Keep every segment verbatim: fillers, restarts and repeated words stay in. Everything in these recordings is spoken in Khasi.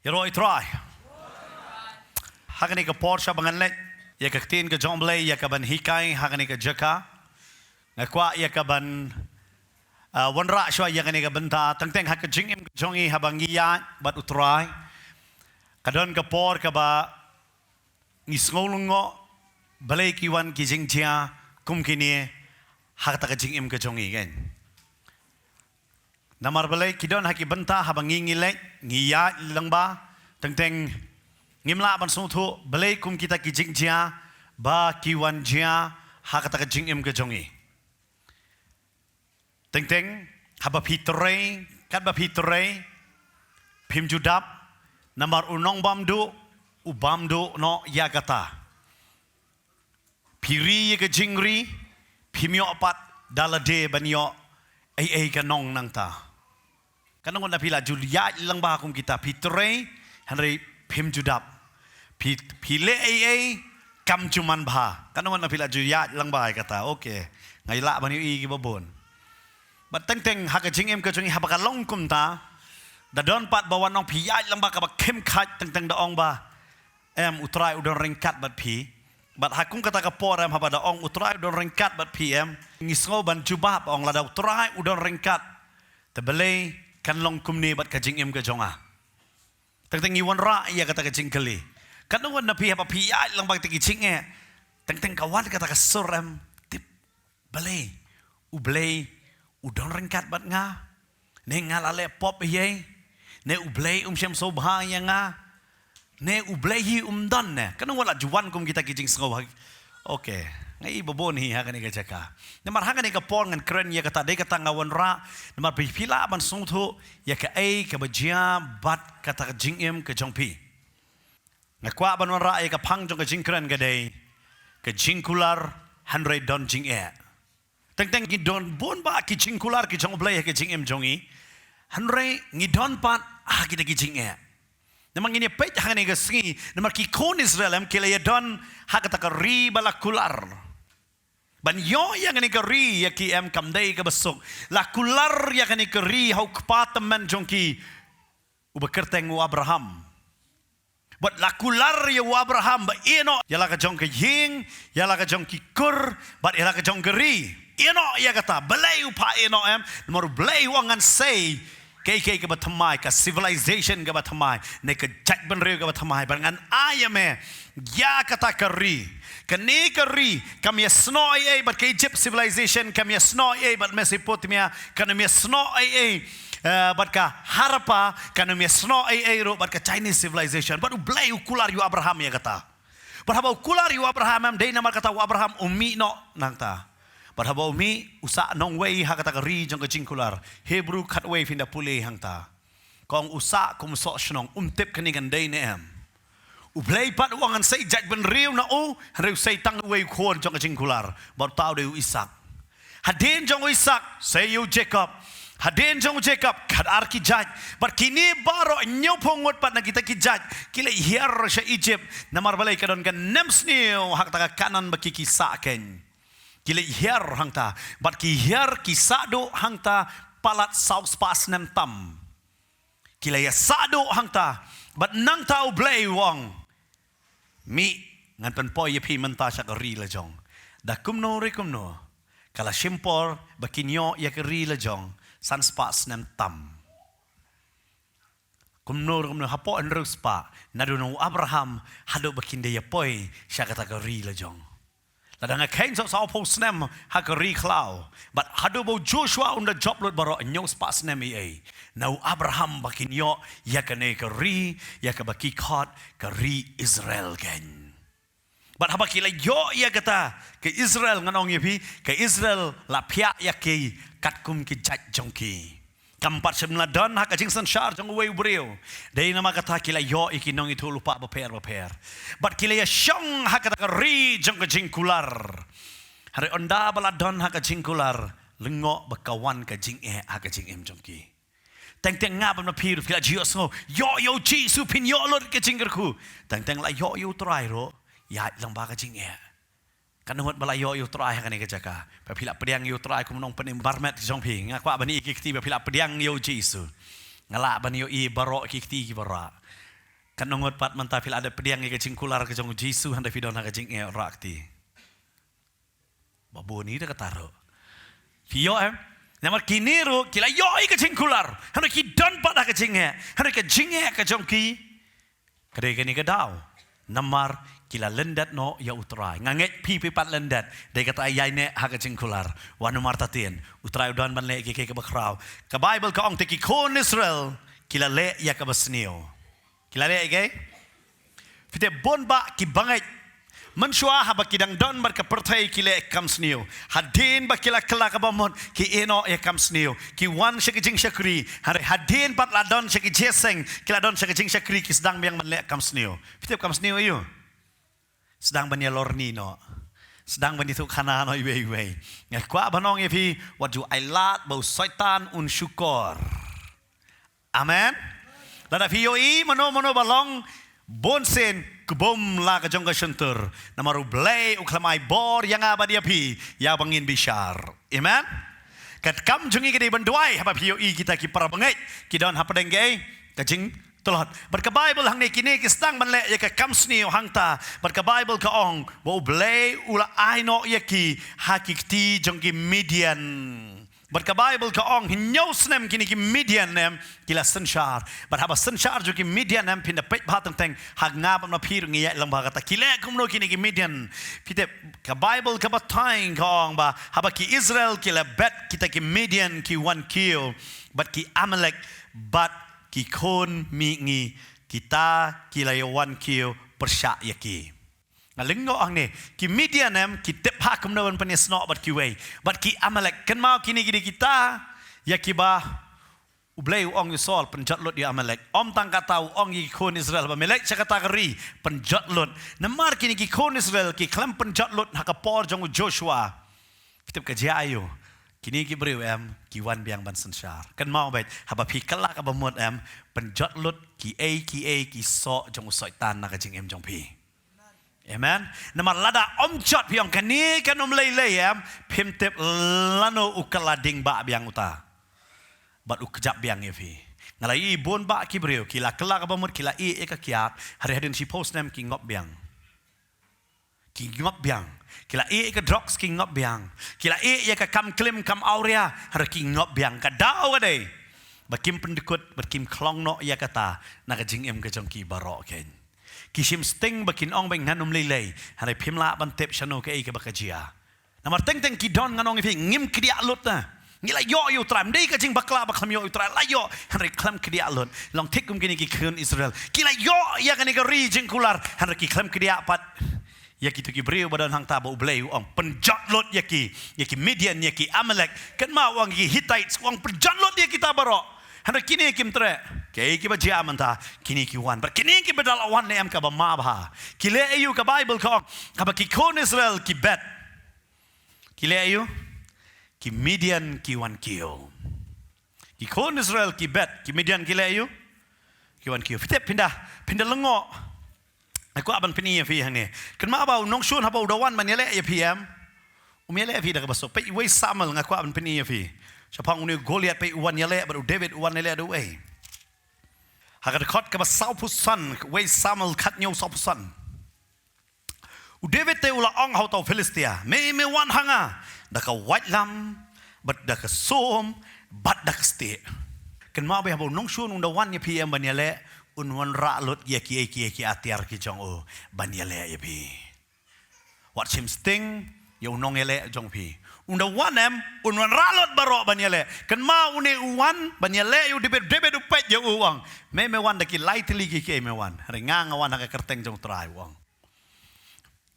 Ïaroh ïa u Trai. Ha kane ka por sha ba ngan leit ïa ka ktien ka jong U Blei ïa ka ban hikai ha kane ka jaka, nga kwah ïa ka ban, ah, wanrah shuwa ïa kane ka bynta. Teng teng ha ka jingim ka jong ngi haba ngi ïaid bad U Trai, ka don ka por kaba ngi sngew lyngngoh balei ki wan ki jingjia kum kine ha kata ka jingim ka jong ngi, kan? Namar balei ki don ha ki bynta haba ngi ngi leit, ngi ïaid lyngba, teng teng ngim lah ban sngewthuh balei kum kita ki jingjia ba ki wan jia ha kata ka jingim ka jong ngi. Teng teng haba phi trei, katba phi trei, phim ju dap, namar u nongbamduh u bamduh noh ïa kata. Phi ri ïa ka jingri, phim ïoh pat da lade ban ïoh ei ei ka nong nangta. Katno ngut na phi la ju ïaid lyngba kum kita, phi trei hynrei phim ju dap. Phi, phi leh ei ei kam ju man bha. Katno ngut na phi la ju ïaid lyngba ïa kata. Okay. Nga lah ban ïohi kiba bun. Bad teng teng ha ka jingim ka jong ngi haba ka long kumta, da don pat ba wan ong phi ïaid lyngba kaba khim khait, teng teng da ong ba, em, U Trai u don ryngkat bad phi. Bad ha kum kata ka por, em, haba da ong U Trai u don ryngkat bad phi, em, ngi sngew ban jubab, ong, lada U Trai u don ryngkat, te balei kan long kumne bad ka jingim ka jong nga? Teng teng ngi wanrah ïa kata ka jingkylli. Katno ngut na phi haba phi ïaid lyngba kita ki jingeh, teng teng ka wan kata ka sur, em, tip, balei U Blei u don ryngkat bad nga? Ne nga la leh pop ei ei? Ne U Blei um shem sngewbha ïa nga? Ne U Blei hi um don ne? Katno ngut la ju wan kum kita ki jingsngew ha. Okay. Nga i ba bun hi ha kane ka jaka. Namar ha kane ka por ngan kren ïa kata, dei kata nga wanrah, namar phi, phi lah ban sngewthuh ïa kaei kaba jia bad kata ka jingim ka jong phi. Nga kwah ban wanrah ïa ka phang jong ka jingkren ka dei ka jingkular hynrei don jingeh. Teng teng ngi don bun bah ki jingkular ki jong U Blei ha ka jingim jong ngi, hynrei ngi don pat ha kita ki jingeh. Namar ngin ïa peit ha kane ka sngi, namar ki khun Israel, em, ki la ïa don ha kata ka ri ba la kular. Ban ïoh ïa kane ka ri ïa ki, em, kam dei kaba suk. La kular ïa kane ka ri ha u kpa tymmen jong ki, uba kyrteng u Abraham. Bad la kular ïa u Abraham ba ïeh noh ïa la ka jong ka ïing, ïa la ka jong ki kur, bad ïa la ka jong ka ri. Ïeh noh ïa kata, balei u phah ïeh noh, em? Namar U Blei u ong ngan sei kaei kaei kaba thymmai, ka civilization kaba thymmai, ne ka jaitbynriew kaba thymmai, bad ngan ai ïa me ïa kata ka ri. Kane ka ri kam ïasnoh ei ei bad ka Egypt civilization, kam ïasnoh ei ei bad Mesopotamia, kam ïasnoh ei ei, eh, bad ka Harappa, kam ïasnoh ei ei ruh bad ka Chinese civilization. Bad U Blei u kular ïa u Abraham ïa kata. Bad haba u kular ïa u Abraham, em, dei namar kata u Abraham u mih noh nangta. Bad haba u mih, u sah nongwei ha kata ka ri jong ka jingkular. Hebru khatwei phin da pule hangta. Ka ong u sah kum u soh shnong, um tip kane kan dei ne em. U Blei pat u ong ngan sei jaitbynriew na u, hynrei u sei tang uwei u khun jong ka jingkular, bad uta u dei u Isaak. Hadien jong u Isaak, sei ïa u Jakob. Hadien jong u Jakob, khatar ki jait. Bad kine baroh hynñiewphew ngut pat na kita ki jait ki la hiar sha Egypt. Namar balei? Ka don ka nemsniew ha kata ka Kanaan ba ki, ki sah keiñ. Ki la hiar hangta, bad ki hiar ki sah duh hangta palat saw spah snem tam. Ki la ïa sah duh hangta, bad nangta U Blei u ong, mih, ngan pynpoi ïa phi mynta sha ka ri lajong. Da kumno re kumno, ka la shim por ba kin ïoh ïa ka ri lajong san spah snem tam. Kumno re kumno, hapoh hynriew spah, naduh na u Abraham haduh ba kin da ïa poi sha kata ka ri lajong. Lada nga kheiñ sa sawphew snem ha ka ri khlaw. Bad haduh ba u Joshua un da jop lut baroh hynñiew spah snem ei ei na u Abraham ba kin ïoh ïa kane ka ri, ïa kaba ki khot ka ri Israel keiñ. Bad haba ki la ïoh ïa kata ka Israel, ngan ong ïa phi, ka Israel la phiah ïa ki katkum ki jait jong ki. Kam pat shym la don ha ka jingsynshar jong uwei u briew. Dei namar kata ki la ïoh ïa ki nongïathuh lypa bapher bapher. Bad ki la ïa shong ha kata ka ri jong ka jingkular. Hynrei ynda ba la don ha ka jingkular, lyngngoh ba ka wan ka jingeh ha ka jingim jong ki. Teng teng nga bad ma phi ruh phi la ju ïohsngew, ïoh ïa u Jisu phin ïoh lut ka jingkyrkhu. Teng teng la ïoh ïa u Trai ruh, ïaid lyngba ka jingeh. Katno ngut ba la ïoh ïa u Trai ha kane ka jaka? Ba phi la pdiang ïa u Trai kum u nongpynim barmet jong phi. Nga kwah ban ïohi ki kti ba phi la pdiang ïa u Jisu. Nga lah ban ïohi baroh ki kti kiba rah. Katno ngut pat mynta phi la dep pdiang ïa ka jingkular ka jong u Jisu hynrei phi don ha ka jingeh rah kti? Ba bun hi da kata ruh. Phi ïoh em? Namar kine ruh ki la ïoh ïa ka jingkular. Hynrei ki don pat ha ka jingeh. Hynrei ka jingeh ka jong ki ka dei kane ka daw. Namar ki la lyndet noh ïa u Trai. Nga ngeit phi phi pat lyndet. Dei kata ïaineh ha ka jingkular. Wat namar ta tien. U Trai u don ban leh kiei kiei kiba khraw. Ka Baibl ka ong te ki khun Israel ki la leh ïa kaba sniew. Ki la leh ïa kiei? Phi tip bun bah ki bangeit. Mynshuwa haba ki dang don bad ka pyrthei ki leh kam sniew. Hadien ba ki la kylla kaba mut ki ïeh noh ïa kam sniew. Ki wan sha ki jingshakri. Hynrei hadien pat la don sha ki jingïaseng, ki la don sha ki jingshakri ki sdang biang ban leh kam sniew. Phi tip kam sniew aïu? Sdang ban ïalorni noh. Sdang ban ïathuhkhana noh iwei iwei. Nga kwah ban ong ïa phi, wat ju ailad ba u Soitan un shukor. Amen. Lada phi ïohi mano mano ba long, bunsien kbum la ka jong ka shyntur. Namar U Blei u khlem ai bor ïa nga bad ïa phi ïa ba ngin bishar. Amen. Katkam jong ngi ka dei ban duwai haba phi ïohi kita ki para bangeit ki don hapdeng ka, ka jingtlot. Bad ka Baibl hangne kine ki sdang ban leh ïa ka kam sniew hangta. Bad ka Baibl ka ong ba U Blei u la ai noh ïa ki ha ki kti jong ki Midian. Bad ka Baibl ka ong hynñiew snem kine ki Midian em ki la synshar. Bad haba synshar jong ki Midian em phin da peit bha teng teng ha nga bad ma phi ruh ngi ïaid lang bha kata ki leh kumno kine ki Midian. Phi tip ka Baibl ka batai ka ong ba haba ki Israel ki la bet kita ki Midian ki wan kiew bad ki Amalek bad ki khun mihngi kita ki la ïa wan kiew pyrshah ïa ki. Nga lyngngoh hangne, ki Midian em, ki tip ha kumno ban pynïasnoh bad kiwei. Bad ki Amalek, kynmaw kine ki dei kita, ïa kiba U Blei u ong ïa u Saul, pynjot lut ïa u Amalek. Ym tang kata u ong ïa ki khun Israel, ba me leit sha kata ka ri, pynjot lut. Namar kine ki khun Israel, ki khlem pynjot lut ha ka por jong u Joshua. Phi tip ka jia aïu? Kine ki briew em, ki wan biang ban synshar. Kynmaw beit, haba phi kylla kaba mut em, pynjot lut kiei kiei ki soh jong u Soitan na ka jingim jong phi. Amen. Namar lada ym jot phi ong kane kan ym lei lei em, phim tip lano u kylla ding bah biang uta. Bad u kjap biang ïa phi. Nga la ïohi bun bah ki briew, ki la kylla kaba mut, ki la ïeh ïa ka kiad, hynrei hadien shiphew snem ki ngop biang. Ki ngop biang. Ki la ïeh ïa ka drugs ki ngop biang. Ki la ïeh ïa ka kam klim kam awria, hynrei ki ngop biang. Ka daw ka dei ba kim pyndkut, bad kim khlong noh ïa kata na ka jingim ka jong ki baroh kein. Ki shim sting ba kin ong ba ngan ym lei lei. Hynrei phim lah ban tip shano kaei kaba ka jia. Namar teng teng ki don ngan ong ïa phi ngim kdiah lut na. Ngi la ïoh ïa u Trai, ym dei ka jingbakla ba khlem ïoh ïa u Trai, la ïoh, hynrei khlem kdiah lut. Long thik kum kine ki khun Israel. Ki la ïoh ïa kane ka ri jingkular, hynrei ki khlem kdiah pat. Ïa kito ki briew ba don hangta ba U Blei u ong pynjot lut ïa ki, ïa ki Midian, ïa ki Amalek. Kynmaw u ong ïa ki Hittites, u ong pynjot lut ïa kita baroh. Hynrei kine kim treh. Kiei kiba jia mynta, kine ki wan. Bad kine kiba da la wan ne em kaba ma bha. Ki leh aïu ka Baibl ka ong. Haba ki khun Israel ki bet. Ki leh aïu? Ki Midian ki wan kiew. Ki khun Israel ki bet, ki Midian ki leh aïu? Ki wan kiew. Phi tip phin da, phin da lyngngoh. Nga kwah ban pyni ïa phi hangne. Kynmaw ba u nongshun haba u da wan ban ïaleh ïa phi em. Um ïaleh ïa phi da kaba suk. Peit wei Samuel nga kwah ban pyni ïa phi. Shaphang une u Goliath peit u wan ïaleh bad u David u wan ïaleh da uei. Ha ka dkhot kaba sawphew san, wei Samuel khathynñiew sawphew san. U David te u la ong ha uta u Philistia, me, me wan ha nga da ka waitlam, bad da ka sum, bad da ka stieh. Kynmaw bha haba u nongshun un da wan ïa phi em ban ïaleh, un wanrah lut ïa kiei kiei ki atiar ki jong u ban ïaleh ïa phi. Wat shim sting ïa u nongïaleh jong phi. Un da wan em, un wanrah lut baroh ban ïaleh. Kynmaw une u wan ban ïaleh ïa u David, David u peit ïa u u ong, me, me wan da ki lai tylli ki kiei me wan. Hynrei nga, nga wan ha ka kyrteng jong u Trai u ong.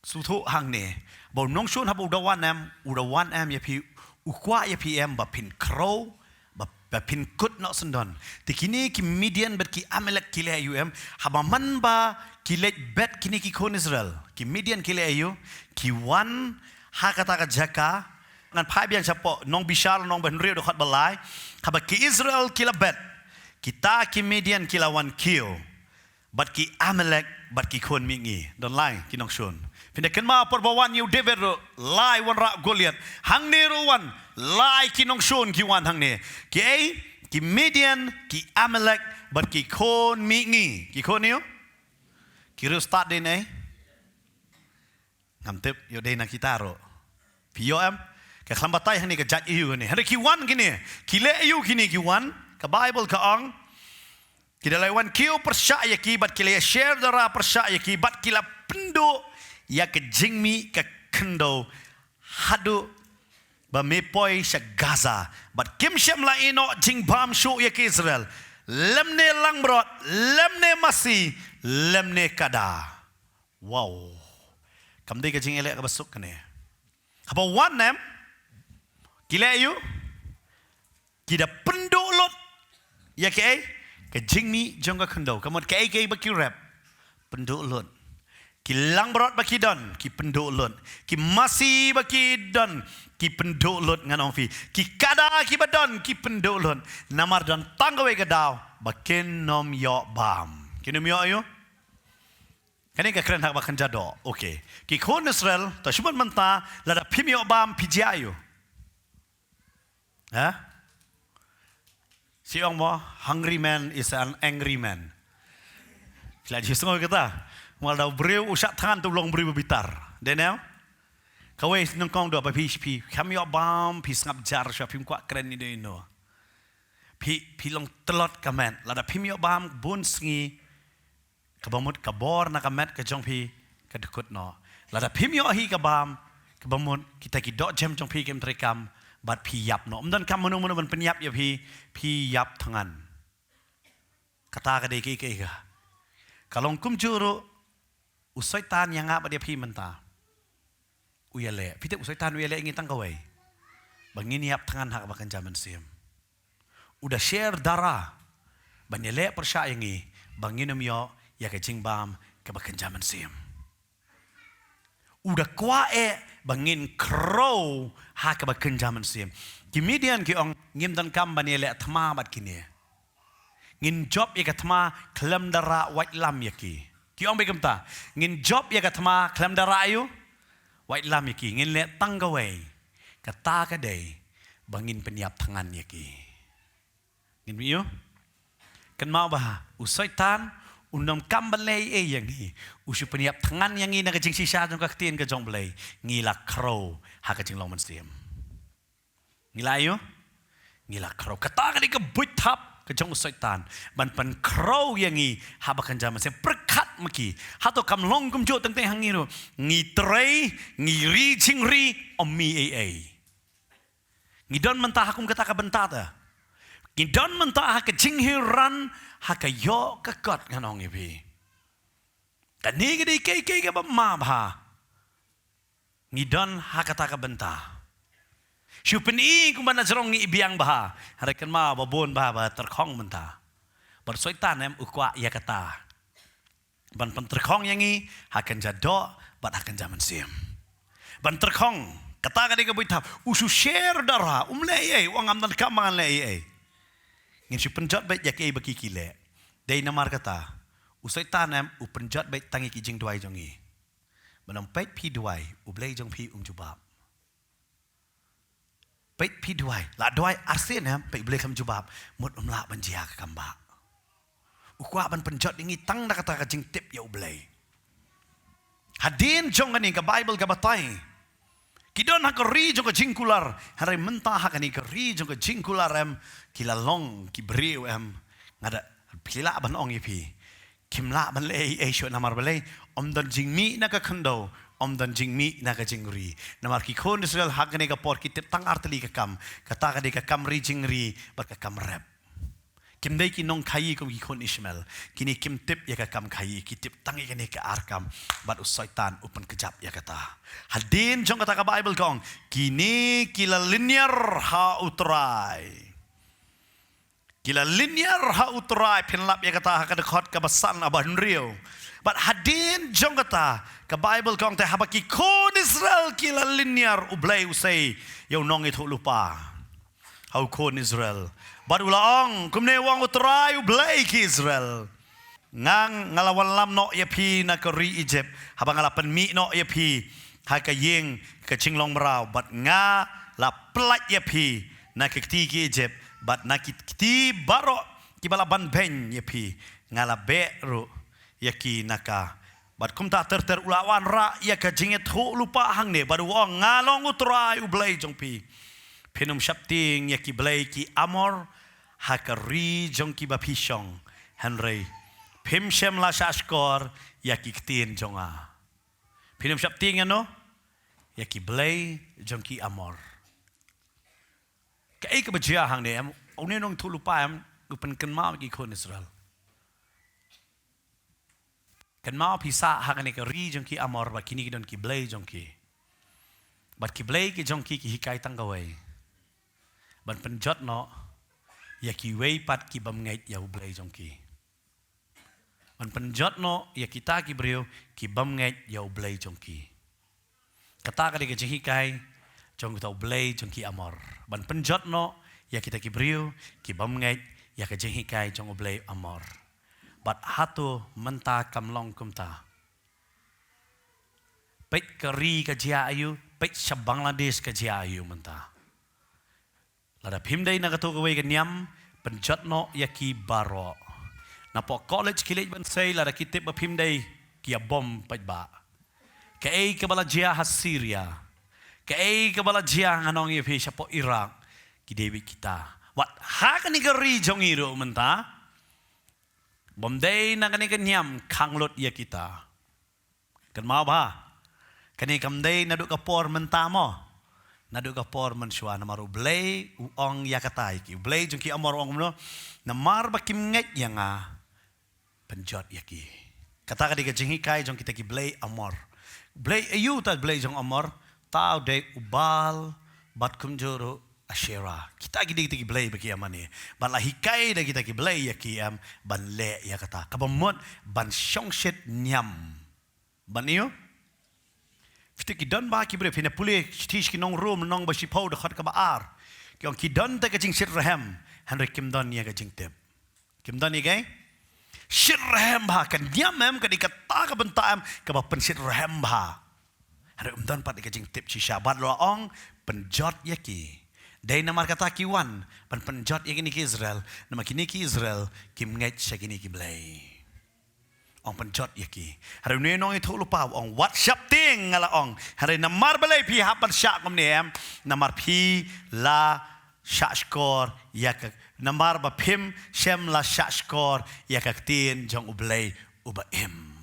Sngewthuh hangne. Ba u nongshun haba u da wan em, u da wan em ïa phi, u kwah ïa phi em ba phin khrew, ba, ba phin kut noh syndon. Te kine ki Midian bad ki Amalek ki leh aïu em, haba man ba ki leit bet kine ki khun Israel. Ki Midian ki leh aïu, ki wan ha kata ka jaka, ngan phai biang shapoh, Nongbishar, Nongbahynriew dkhot ba lai, haba ki Israel ki la bet, kita ki Midian ki la wan kiew. bad ki Amalek, bad ki khun mihngi. Don lai ki nongshun. Phin da kynmaw por ba wan ïa u David ruh, lai wanrah Goliath. Hangne ruh wan, lai ki nongshun ki wan hangne. Kiei? Ki Midian, ki Amalek, bad ki khun mihngi. Ki khun ïa u? Ki riewstad dei ne? Ngam tip, ïoh dei na kita ruh. Phi ïoh em? Ka khlam batai hangne ka jait ïa u kine. Hynrei ki wan kine, ki leh ïa u kine ki wan, ka Bible ka ong. Ki da leit wan kiew pyrshah ïa ki, bad ki la ïa sher dara pyrshah ïa ki, bad ki la pynduh ïa ka jingmih ka khyndew haduh ba me poi sha Gaza. Bad kim shym la ïehnoh jingbam shuh ïa ki Israel. Lymne langbrot, lymne masi, lymne kada. Wow. Kam dei ka jingïaleh kaba suk kane. Haba wan em, ki leh ïa u, ki da pynduh lut ïa kaei? Ka jingmih jong ka khyndew. Ka mut kaei kaei ba ki rep, pynduh lut. Ki langbrot ba ki don, ki pynduh lut. Ki masi ba ki don, ki pynduh lut, ngan ong phi. Ki kada kiba don, ki pynduh lut. Namar don tang kawei ka daw ba kin ym ïoh bam. Kin ym ïoh ïa u? Kane ka kren ha kaba kynja doh. Okay. Ki khun Israel, to shu mut mynta, lada phim ïoh bam phi jia ïa u? Ha? Shu ong mo, hungry man is an angry man. Phi la ju sngew kata? Mo lada u briew u shah thngan, to u long briew ba bitar. Dei ne em? Kawei nyngkong doh ba phi, phi, phim ïoh bam, phi sngap jar, shu phim kwah kren ïa u ïa u. Phi, phi long tlot ka met. Lada phim ïoh bam, bun sngi, kaba mut ka bor na ka met ka jong phi ka dkut noh. Lada phim ïoh hi ka bam, kaba mut kita ki dohjem jong phi kim treikam, bad phi ïap noh. Ym don kam mano mano ban pynïap ïa phi, phi ïap thngan. Kata ka dei kaei kaei ka. Ka long kumjuh ruh, u Soitan ïa nga bad ïa phi mynta u ïaleh. Phi tip u Soitan u ïaleh ïa ngi tang kawei, ba ngin ïap thngan ha kaba kynja mynsiem. U da sher dara ban ïaleh pyrshah ïa ngi, ba ngin ym ïoh ïa ka jingbam kaba kynja mynsiem. U da kwah eh ba ngin khrew ha kaba kynja mynsiem. Ki Midian ki ong, ngim donkam ban ïaleh thma bad kine. Ngin jop ïa ka thma khlem da rah waitlam ïa ki. Ki ong beit kumta, ngin jop ïa ka thma khlem da rah ïa u waitlam ïa ki. Ngin leh tang kawei. Kata ka dei ba ngin pynïap thngan ïa ki. Ngin mih ïa u? Kynmaw ba u Soitan um donkam ban leh ei ei ïa ngi. U shu pynïap thngan ïa ngi na ka jingshisha jong ka ktien ka jong U Blei. Ngi la khrew ha ka jinglong mynsiem. Ngi la ïa u? Ngi la khrew. Kata ka dei ka buit thap ka jong u Soitan, ban pynkhrew ïa ngi ha ba kynja mynsiem. Pyrkhat ma ki. Hato kam long kumjuh teng teng ha ngi ruh? Ngi trei, ngi ri jingri, ym mih ei ei. Ngi don mynta ha kum kata ka bynta te. Ngi don mynta ha ka jinghiar, ha ka ïoh ka kot, ngan ong ïa phi. Kane ka dei kaei kaei kaba ma bha. Ngi don ha kata ka bynta. Shu pyni kumba na jrong ngi biang bha. Hynrei kynmaw ba bun bha ba tyrkhong mynta. Bad u Soitan em u kwah ïa kata. Ban pyntyrkhong ïa ngi ha kynja doh bad ha kynja mynsiem. Ban tyrkhong, kata ka dei ka buit thap. U shu sher dara, um leh ei ei, u ong ngam donkam ban leh ei ei. Ngin shu pynjot beit ïa kiei ba ki ki leh. Dei namar kata, u Soitan em u pynjot beit tang ïa ki jingduwai jong ngi. Ban ong peit phi duwai, U Blei jong phi um jubab. Peit phi duwai, la duwai arsien em, peit U Blei kam jubab, mut um lah ban jia ka kam ba. U kwah ban pynjot ïa ngi tang da kata ka jingtip ïa U Blei. Hadien jong kane ka Baibl ka batai, ki don ha ka ri jong ka jingkular, hynrei mynta ha kane ka ri jong ka jingkular em, ki la long ki briew em, nga da, phi lah ban ong ïa phi. Kim lah ban leh ei ei shuh namar balei? Ym don jingmih na ka khyndew, ym don jingmih na ka jingri. Namar ki khun Israel ha kane ka por ki tip tang artylli ka kam, kata ka dei ka kam ri jingri bad ka kam rep. Kim dei ki nongkhaïi kum ki khun Ishmael. Kine kim tip ïa ka kam khaïi, ki tip tang ïa kane ka ar kam. Bad u Soitan u pynkjap ïa kata. Hadien jong kata ka Baibl ka ong, kine ki la lynñiar ha U Trai. Ki la lynñiar ha U Trai, phin lap ïa kata ha ka dkhot kaba san, kaba hynriew. Bad hadien jong kata, ka Baibl ka ong te haba ki khun Israel ki la lynñiar, U Blei u sei ïa u nongïathuhlypa ha u khun Israel. Bad u la ong, kumne u ong U Trai U Blei ki Israel. Nga, nga la wallam noh ïa phi na ka ri Egypt, haba nga la pynmih noh ïa phi ha ka ïing ka jinglong mraw, bad nga la pyllait ïa phi na ka kti ki Egypt, bad na ki kti baroh kiba la ban beiñ ïa phi, nga la beh ruh ïa ki na ka. Bad kumta ter ter u la wanrah ïa ka jingïathuhlypa hangne, bad u ong, nga long U Trai U Blei jong phi. Phin ym sheptieng ïa ki blei ki Amor ha ka ri jong kiba phi shong, hynrei phim shym la shahshkor ïa ki ktien jong nga. Phin ym sheptieng ïa no, ïa ki blei jong ki Amor. Kaei kaba jia hangne em, une u nongïathuhlypa em, u pynkynmaw ïa ki khun Israel. Kynmaw phi sah ha kane ka ri jong ki Amor, ba kine ki don ki blei jong ki. Bad ki blei ki jong ki ki hikai tang kawei. Ban pynjot noh ïa kiwei pat ki bym ngeit ïa U Blei jong ki. Ban pynjot noh ïa kita ki briew ki bym ngeit ïa U Blei jong ki. Kata ka dei ka jinghikai jong uta u blei jong ki Amor. Ban pynjot noh ïa kita ki briew ki bym ngeit ïa ka jinghikai jong u blei Amor. Bad hato mynta kam long kumta? Peit ka ri ka jia aïu, peit sha Bangladesh ka jia aïu mynta. Lada phim dei na kato kawei ka niam, pynjot noh ïa ki baroh. Napoh college ki leit ban sei, lada ki tip ba phim dei, ki ïa bom paidbah. Kaei kaba la jia ha Syria, kaei kaba la jia, ngan ong ïa phi, shapoh Iraq, ki dei beit kita. Wat ha kane ka ri jong ngi ruh mynta, bym dei na kane ka niam khang lut ïa kita. Kynmaw bha. Kane kam dei naduh ka por mynta mo, naduh ka por mynshuwa. Namar u Blei u ong ïa kata ïa ki, u blei jong ki Amor u ong kumno? Namar ba kim ngeit ïa nga, pynjot ïa ki. Kata ka dei ka jinghikai jong kita ki blei Amor. Blei aïu uta u blei jong Amor? Uta u dei u Baal bad kumjuh ruh Asherah. Kita ki dei kita ki blei ba ki ïa mane. Bad la hikai da kita ki blei ïa ki em ban leh ïa kata, kaba mut ban shongshit niam. Ban ïoh. Phi tip ki don bha ki briew, phin ïa pule shithi sha ki nong Rom lynnong ba shiphew dkhot kaba ar. Ki ong ki don te ka jingshit rhem, hynrei kim don ïa ka jingtip. Kim don ïa kaei? Shit rhem bha. Ka niam em, ka dei kata ka bynta em kaba pynshit rhem bha. Hynrei ym don pat ïa ka jingtip shisha. Bad la ong pynjot ïa ki. Dei namar kata ki wan ban pynjot ïa kine ki Israel. Namar kine ki Israel kim ngeit sha kine ki blei. Ong pynjot ïa ki. Hynrei une u nongïathuhlypa u ong wat sheptieng, nga la ong. Hynrei namar balei phi hap ban shah kumne em? Namar phi la shahshkor ïa ka, namar ba phim shym la shahshkor ïa ka ktien jong u Blei uba im.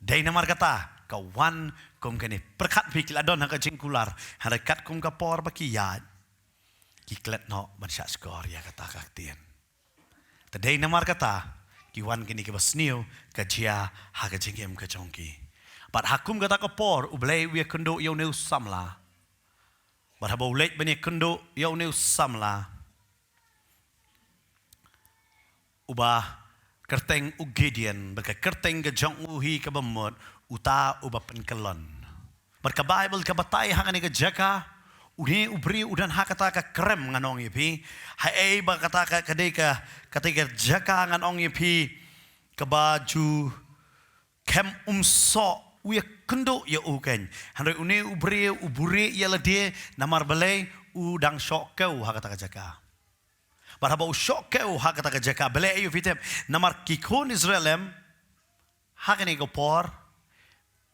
Dei namar kata ka wan kum kane. Pyrkhat phi, ki la don ha ka jingkular, hynrei katkum ka por ba ki ïaid, ki klet noh ban shahshkor ïa kata ka ktien. Te dei namar kata ki wan kine kiba sniew ka jia ha ka jingim ka jong ki. Bad ha kum kata ka por u Blei u ïakynduh ïa une u samla. Bad haba u leit ban ïakynduh ïa une u samla uba kyrteng u Gideon, bad ka kyrteng ka jong u hi kaba mut uta uba pynkyllon. Bad ka Baibl ka batai ha kane ka jaka, une u briew u don ha kata ka krem, ngan ong ïa phi. Haei ba kata ka, ka dei ka, kata ka jaka, ngan ong ïa phi, kaba ju kem umsoh, u ïakynduh ïa u kein. Hynrei une u briew u buhrieh ïa lade, namar balei? U dang shoh kew ha kata ka jaka. Bad haba u shoh kew ha kata ka jaka, balei aïu phi tip? Namar ki khun Israel em, ha kane ka por,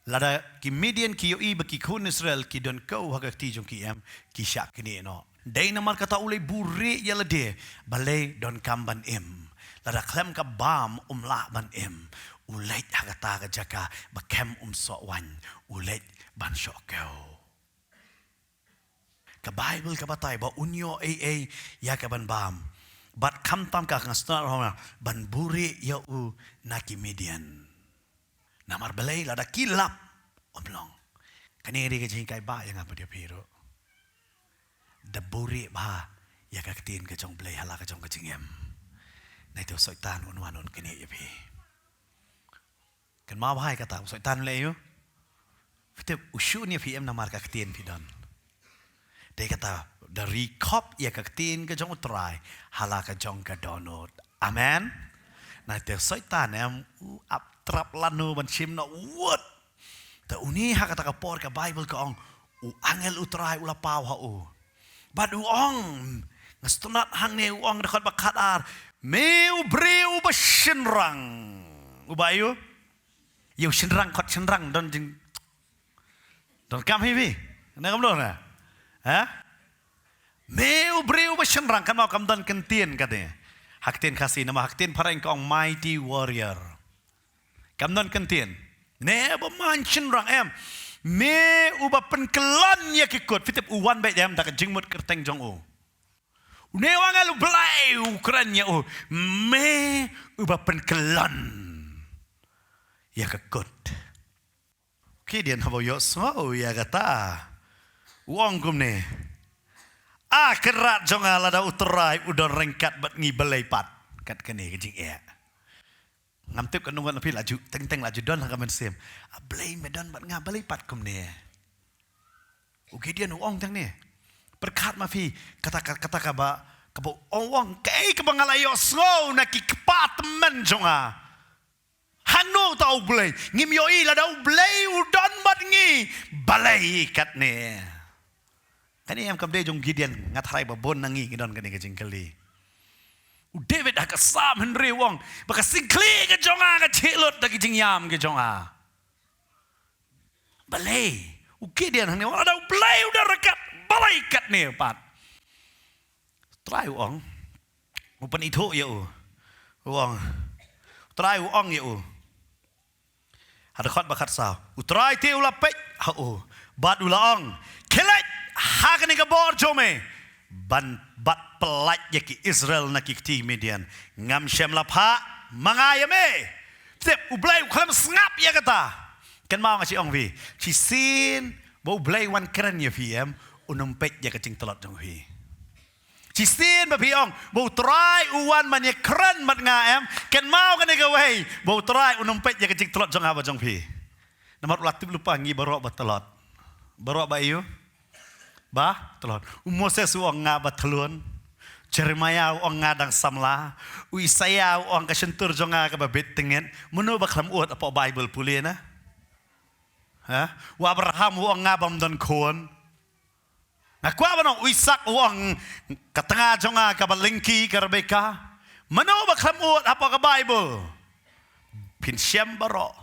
lada ki Midian ki ïohi ba ki khun Israel ki don kew ha ka kti jong ki em, ki shah knieh noh. Dei namar kata u leit buhrieh ïa lade, balei? Donkam ban im. Lada khlem ka bam um lah ban im. U leit ha kata ka jaka ba kem umsoh waiñ, u leit ban shoh kew. Ka Baibl ka batai ba un ïoh ei ei ïa ka ban bam. Bad khamtam ka, nga sngewthuh ban buhrieh ïa u na ki Midian. Namar balei? Lada ki lap, ym long. Kane ka dei ka jinghikai ba ïa nga bad ïa phi ruh. Da buhrieh bha ïa ka ktien ka jong u Blei ha la ka jong ka jingim, nai te u Soitan un wan un knieh ïa phi. Kynmaw bha ïa kata, u Soitan u leh aïu? Phi tip, u shu ñiew phi em namar ka ktien phi don. Dei kata, da ri khop ïa ka ktien ka jong u Trai ha la ka jong ka dohnud. Amen. Te Soitan em, u ap trap lano ban shim noh wut. Te une ha kata ka por ka Baibl ka ong, u angel U Trai u la paw ha u. Bad u ong, nga sngewtynnat hangne u ong dkhot ba khatar, me u briew uba shynrang. Uba ïoh? Ïoh shynrang, khot shynrang, don jing Don kam hi phi. Na kam don na. Ha? Me u briew uba shynrang, kan mut kam don ktien kata. Ha ktien Khasi, namar ha ktien phareng ka ong mighty warrior. Kam don ktien. Ne ba man shynrang em. Me uba pynkyllon ïa ki kut. Phi tip u wan beit em da ka jingmut kyrteng jong u. Une u angel U Blei u kren ïa u. Me uba pynkyllon ïa ki kut. Gideon haba u ïohsngew ïa kata, u ong kumne, a Kynrad jong nga, lada U Trai u don ryngkat bad ngi, balei pat kat kane ka jingeh. Ngam tip katno ngut na phi la ju teng teng la ju don ha ka mynsiem, a Blei me don bad nga, balei pat kumne. U Gideon u ong tang ne. Pyrkhat ma phi, kata ka, kata kaba, kaba u ong, kaei kaba nga la ïohsngew na ki kpa tymmen jong nga. Hangno uta U Blei? Ngim ïohi, lada U Blei u don bad ngi, balei katne. Kane em kam dei jong Gideon, nga tharai ba bun na ngi ngi don kane ka jingkylli. U David ha ka Salm hynriew u ong ba ka syngkhlieh ka jong nga ka jhieh lut da ki jingïam ki jong nga. Balei? U Gideon hangne u ong lada U Blei u don ryngkat, balei katne pat. Trai u ong. U pynithuh ïa u. U ong. Trai u ong ïa u. Ha dkhot ba khatsaw. U Trai te u la peit ha u. Bad u la ong. Khie leit ha kane ka bor jong me. Ban bad pyllait ïa ki Israel na ki kti Midian. Ngam shym la phah ma nga ïa me. Tip U Blei u khlem sngap ïa kata. Kynmaw nga shu ong phi. Shisien ba U Blei wan kren ïa phi em. Un ym peit ïa ka jingtlot jong phi. Shisien ba phi ong, ba U Trai u wan ban ïakren bad nga em, kynmaw kane kawei, ba U Trai un ym peit ïa ka jingtlot jong nga bad jong phi. Namar u la tip lypa ngi baroh ba tlot. Baroh ba ïoh? Ba tlot. U Moses u ong nga ba thlun. Jeremiah u ong nga dang samla. U Isaiah u ong ka shyntur jong nga kaba bit tyngit. Mano ba khlem ud hapoh Baibl pule na? Ha? U Abraham u ong nga bym don khun. Nga kwah ban ong u Isak u ong ka tnga jong nga kaba lyngkhi ka Rebeka. Mano ba khlem ud hapoh ka Baibl? Phin shem baroh.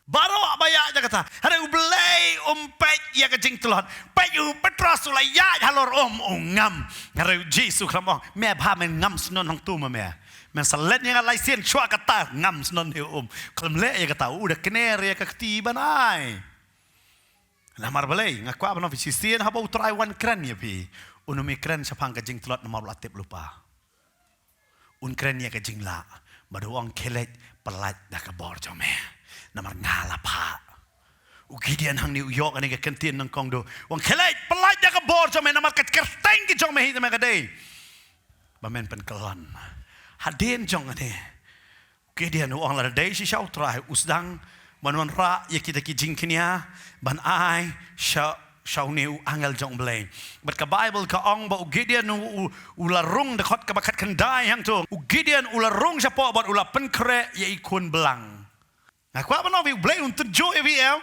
Baroh ba ïaid ïa kata. Hynrei U Blei um peit ïa ka jingtlot. Peit u Petros u la ïaid halor um u ngam. Hynrei u Jisu khlem ong me bha, men ngam shnong hangto ma me. Men sa leit ïa nga lai sien shuwa kata ngam shnong hi um. Khlem leh ïa kata u da kner ïa ka kti ban ai. Namar balei, nga kwah ban ong phi shisien haba U Trai wan kren ïa phi. Un ym kren shaphang ka jingtlot namar u la tip lypa. Un kren ïa ka jinglah. Bad u ong khie leit pyllait da ka bor jong me. Namar nga la phah. U Gideon hangne u ïoh kane ka kyntien nyngkong, u ong khie leit pyllait da ka bor jong me namar ka kyrteng ka jong me hi te me ka dei. Ba men pynkyllon. Hadien jong kane. Gideon u ong lada dei shisha U Trai u sdang ban wanrah ïa kita ki jingkñia ban ai sha, sha une u angel jong U Blei. Bad ka Baibl ka ong ba u Gideon u, u, u la rung, dkhot kaba khatkhyndai hangto. U Gideon u la rung shapoh bad u la pynkhreh ïa i khun blang. Nga kwah ban ong phi U Blei un tynjuh ïa phi em.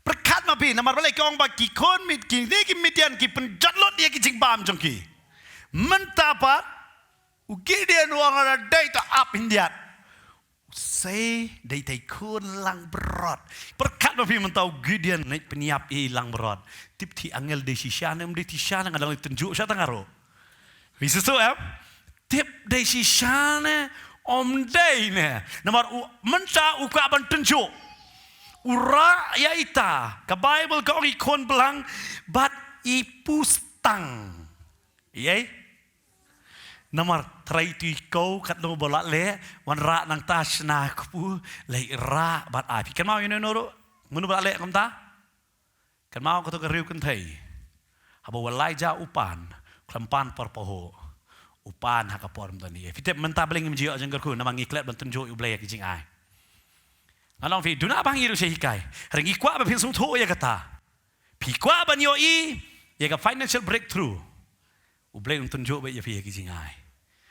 Pyrkhat ma phi namar balei ka ong ba ki khun Mid, kine ki Midian ki pynjot lut ïa ki jingbam jong ki. Mynta pat U Gideon u ong lada dei to ap hyndiat. Sei dei tei khun langbrot. Pyrkhat ma phi mynta u Gideon leit pynïap ïa i langbrot. Tip ti angel dei shisha ne ym dei shisha ne, nga dang leit tynjuh sha tang aro. Phi shisha em? Tip dei shisha ne ym dei ne. Namar u mynta u kwah ban tynjuh. U rah ïa ita. Ka Baibl ka ong i khun blang bad i pustang. Ïa. Namar trai tu i ko katno ba la leh, wanrah nangta shna kpu, leh rah bad ai. Phi kynmaw ïa no no ro? Mano ba la leh kumta? Kynmaw kato ka riew kynthei. Haba u Elijah u pan, khlem pan por pahuh. U pan ha ka por mynta ni. Phi tip mynta balei ngim ju ïoh jingkyrkhu, namar ngi klet ban tynjuh ïa U Blei ïa ki jingai. Nga ong phi, duna ba ngi ruh sha hikai. Hynrei ngi kwah ba phin sngewthuh ïa kata. Phi kwah ban ïohi ïa ka financial breakthrough. U Blei un tynjuh beit ïa phi ïa ki jingai.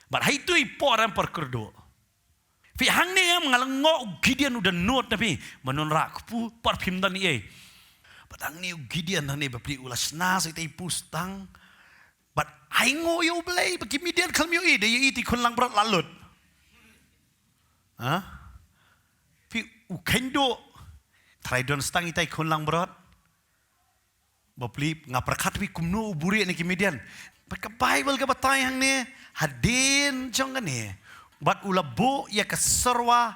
Bad ha itu i por em por kyrduh. Phi hangne em nga la ngok u Gideon u da nud na phi. Ba nongrah kpu, por phim don ei. Bad hangne u Gideon hangne ba pli u la shna sa itei i pustang. Bad ai ngo ïa u Blei, ba ki Midian khlem ïohi, da ïohi itei i khun langbrot la lut. Ha? Phi u kheiñ duh. Trai don stang itei i khun langbrot. Ba pli nga pyrkhat phi kumno u buhrieh na ki Midian. Bad ka Baibl ka batai hangne, hadien jong kane. Bad u la buh ïa ka serwa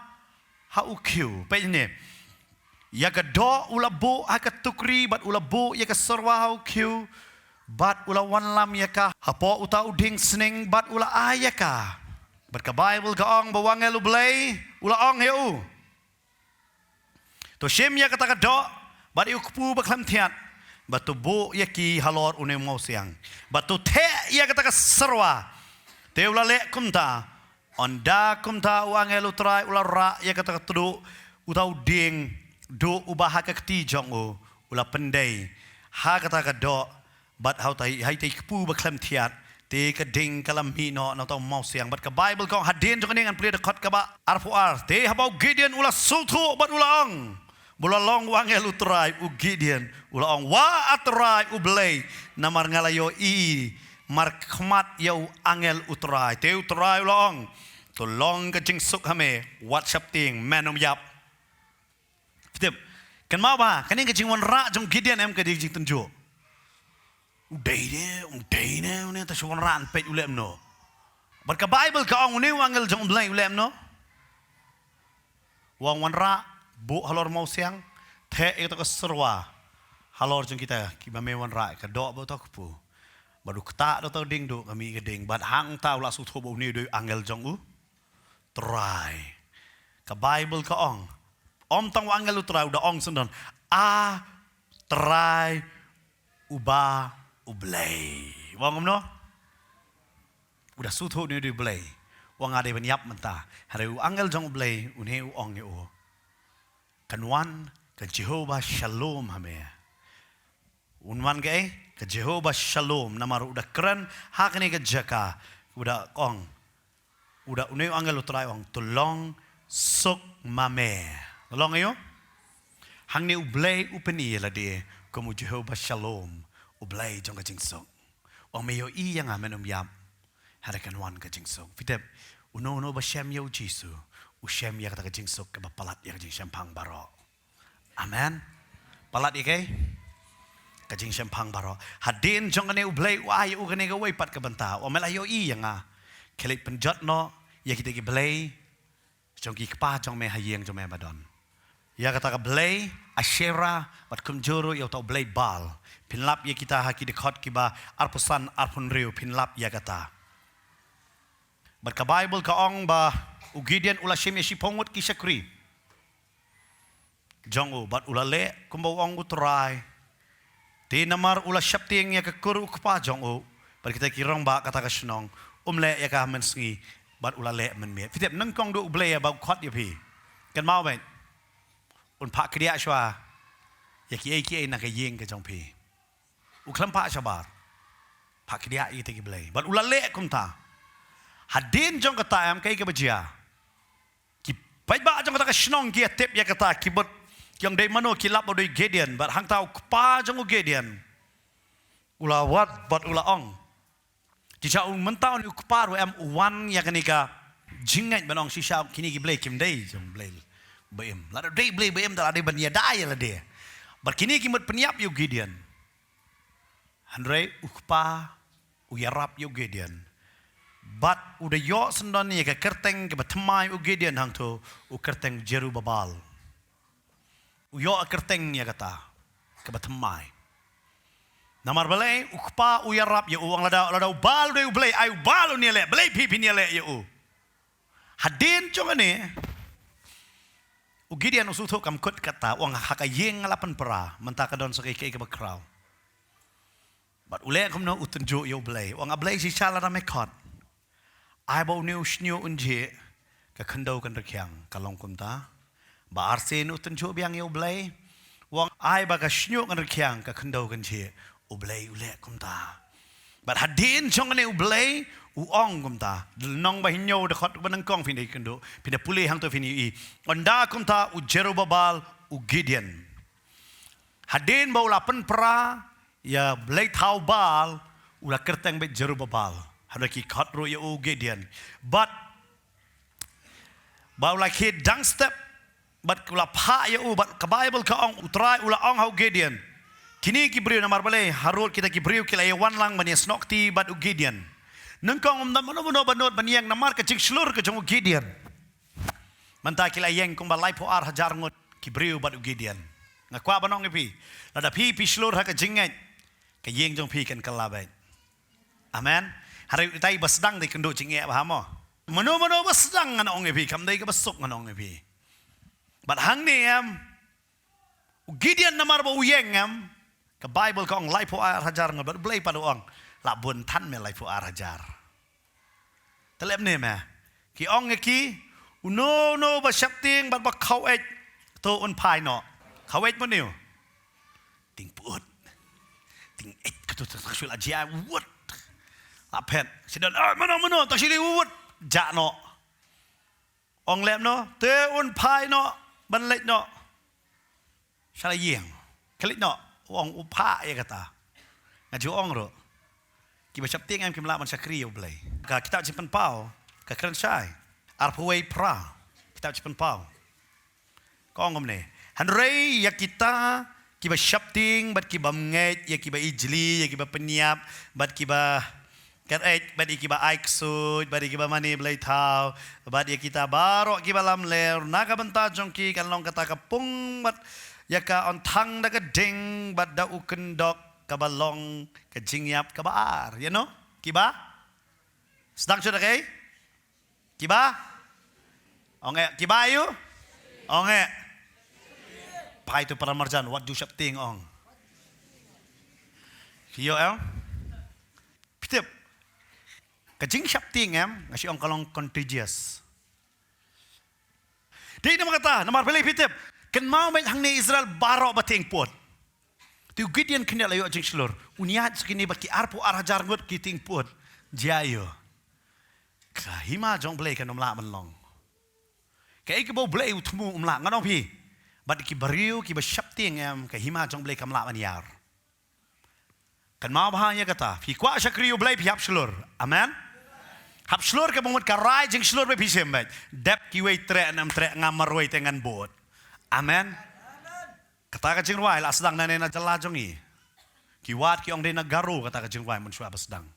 ha u khiew. Peit ne. Ïa ka doh u la buh ha ka tukri, bad u la buh ïa ka serwa ha u khiew. Bad u la wanlam ïa ka hapoh uta u dieng sneng, bad u la ai ïa ka. Bad ka Baibl ka ong ba u angel u Blei, u la ong ïa u. To shim ïa kata ka doh, bad ïa u kpu ba khlem thiat, bad to buh ïa ki halor une u mawsiang, bad to theh ïa kata ka serwa. Te u la leh kumta, ynda kumta u angel u Trai u la rah ïa kata ka tduh, uta u dieng duh uba ha ka kti jong u, u la pyndei ha kata ka doh, bad ha uta, ha itei i kpu ba khlem thiat, te ka ding ka la mih noh na uta u mawsiang. Bad ka Baibl ka ong hadien jong kane, ngan pule dkhot kaba arphew ar. Te haba u Gideon u la sngewthuh bad u la ong, ba u la long u angel u Trai, u Gideon u la ong, wa ah Trai u Blei, namar nga la ïohi markhmat ïa u angel u Trai. Te u Trai u la ong, to long ka jingsuk ha me, wat sheptieng, men ym ïap. Phi tip. Kynmaw ba kane ka jingwanrah jong u Gideon em ka dei ka jingtynjuh. U dei ne, u dei ne, une ta shu wanrah, peit u leh kumno. Bad ka Baibl ka ong une u angel jong u Blei u leh kumno. U ong wanrah, buh halor mawsiang, theh ïa kata ka serwa halor jong kita kiba me wanrah, ka doh bad uta u kpu. Bad u ktah da uta u dieng duh, ka mih ka ding. Bad hangta u la sngewthuh ba une u dei u angel jong u Trai. Ka Baibl ka ong, ym tang u angel u Trai, u da ong syndon, a Trai uba u Blei. U ong kumno? U da sngewthuh une u dei u Blei. U ong nga dei ban ïap mynta. Hynrei u angel jong u Blei une u ong ïa u, kan wan ka Jehovah Shalom ha me. Un wan kaei? Ka Jehovah Shalom, namar u da kren ha kane ka jaka, u da ong, u da, une u angel u Trai u ong, to long suk ma me. Long aïu? Hangne u Blei u pyni ïa lade kum u Jehovah Shalom, u Blei jong ka jingsuk. U ong me ïohi ïa nga, men ym ïap. Hynrei kan wan ka jingsuk. Phi tip, uno uno ba shem ïa u Jisu, u shem ïa kata ka jingsuk kaba palat ïa ka jingshemphang baroh. Amen. Palat ïa kaei? Ka jingshemphang baroh. Hadien jong kane u Blei u ai ïa u kane kawei pat ka bynta. U ong me la ïohi ïa nga. Khie leit pynjot noh ïa kita ki blei jong ki kpa jong me ha ïing jong me ba don. Ïa kata ka blei Asherah, bad kumjuh ruh ïa uta u blei Baal. Phin lap ïa kita ha ki dkhot kiba arphew san arphew hynriew, phin lap ïa kata. Bad ka Baibl ka ong ba u Gideon u la shim ïa shiphew ngut ki shakri jong u, bad u la leh kumba u ong u Trai. Te namar u la sheptieng ïa ka kur u kpa jong u, bad kita ki rangbah kata ka shnong, um leh ïa ka mynsngi, bad u la leh mynmiet. Phi tip, nyngkong duh u Blei ba u khot ïa phi, kynmaw beit, un phah khyndiat shuwa ïa kiei kiei na ka ïing ka jong phi. U khlem phah shabar. Phah khyndiat ïa kita ki blei. Bad u la leh kumta. Hadien jong kata em kaei kaba jia? Ki paidbah jong kata ka shnong ki ïa tip ïa kata, ki bud, ki ong dei mano, ki lap ba u dei u Gideon, bad hangta u kpa jong u Gideon u la wad bad u la ong. Shisha u mynta une u kpa ruh em u wan ïa kane ka jingngeit ban ong shisha kine ki blei kim dei jong blei ba im. Lada dei blei ba im, da la dei ban ïada ïa lade. Bad kine ki mut pynïap ïa u Gideon. Hynrei u kpa u ïarap ïa u Gideon. Bad u da ïoh syndon ïa ka kyrteng kaba thymmai u Gideon hangto, u kyrteng Jerubabal. U ïoh kyrteng ïa kata kaba thymmai. Namar balei? U kpa u ïarap ïa u, u ong lada, lada u Baal u dei u blei, ai u Baal un ïaleh, balei phi phin ïaleh ïa u? Hadien jong kane u Gideon u sngewthuh, kam kut kata, u ong ha ka ïing nga la pynpra, mynta ka don sa kaei kaei kaba khraw. Bad u leh kumno? U tynjuh ïa u Blei, u ong, a Blei, shisha lada me khot, ai ba une u shñiuh un jhieh, ka khyndew kan rkhiang. Ka long kumta. Ba arsien u tynjuh biang ïa u Blei, u ong, ai ba ka shñiuh kan rkhiang, ka khyndew kan jhieh. U Blei u leh kumta. Bad hadien jong kane U Blei u ong kumta. Lynnong ba hynñiew dkhot ba nyngkong phin da ïakynduh, phin da pule hangto phin ïohi. Ynda kumta u Jerubabal, u Gideon, hadien ba u la pynpra ïa u blei thaw Baal, u la kyrteng beit Jerubabal. Hynrei ki khot ruh ïa u Gideon. Bad ba u la khie dang step, bad u la phah ïa u, bad ka Baibl ka ong, U Trai u la ong ha u Gideon, kine ki briew, namar balei, harud kita ki briew ki la ïa wan lang ban ïa snoh kti bad u Gideon. Nyngkong ym don mano mano ba nud ban ïeng namar ka jingshlur ka jong u Gideon. Mynta ki la ïeng kumba laiphew ar hajar ngut ki briew bad u Gideon. Nga kwah ban ong ïa phi, lada phi phi shlur ha ka jingngeit, ka ïing jong phi kan kylla beit. Amen. Hynrei utai ba sdang dei kynduh jingeh bha mo. Mano mano ba sdang ngan ong ïa phi, kam dei kaba suk ngan ong ïa phi. Bad hangne em, u Gideon namar ba u ïeng em, ka Baibl ka ong laiphew ar hajar ngut, bad u Blei pat u ong, lah bun than me laiphew ar hajar. Te leh mynne me, ki ong ïa ki, uno uno ba sheptieng bad ba khaweit, to un phai noh. Khaweit mynne u, tieng put, tieng eit, kato, to, to, shu la jia wut. La phet, shu don, ah, mano mano, to shu li wut, jah noh. Ong leh mynno, te un phai noh ban leit noh sha la ïing. Khie leit noh, u ong u phah ïa kata. Nga ju ong ruh, kiba sheptieng em kim lah ban shakri ïa u Blei. Ka kitab Jingpynpaw ka kren shai, arphew wei phra, kitab Jingpynpaw ka ong kumne, hynrei ïa kita kiba sheptieng bad kiba bymngeit, ïa kiba ijli, ïa kiba pynïap, bad kiba kyreit, bad ïa kiba ai ksuid, bad ïa kiba mane blei thaw, bad ïa kita baroh kiba lamler, na ka bynta jong ki kan long kata ka pung, bad ïa ka un thang da ka ding, bad da u kyndok, kaba long ka jingïap kaba ar. Ïa no? Kiba sdang shuh da kaei? Kiba? Ong eh, kiba ïa u? Ong eh. Phai to para marjan, wat ju sheptieng ong. Ïoh em? Phi tip, ka jingsheptieng em, nga shu ong ka long contagious. Dei namar kata, namar balei phi tip, kynmaw beit hangne Israel baroh ba tieng put. Te u Gideon khyndiat la ïoh jingshlur. Un ïaid sha kine bad ki arphew ar hajar ngut ki tieng put. Jia ïa u. Ka hima jong u Blei kan ym lah ban long. Kaei kaba u Blei u thmu um lah, ngan ong phi. Bad ki briew kiba sheptieng em, ka hima jong u Blei kam lah ban ïar. Kynmaw bha ïa kata. Phi kwah shakri ïa u Blei, phi hap shlur. Amen. Hap shlur kaba mut ka rai jingshlur ba phi shim beit. Dep kiwei treh ne ym treh, nga marwei te ngan bud. Amen. Kata ka jingrwai la sdang nangne na jylla jong ngi. Ki wad ki ong dei na Garo kata ka jingrwai mynshuwa ba sdang.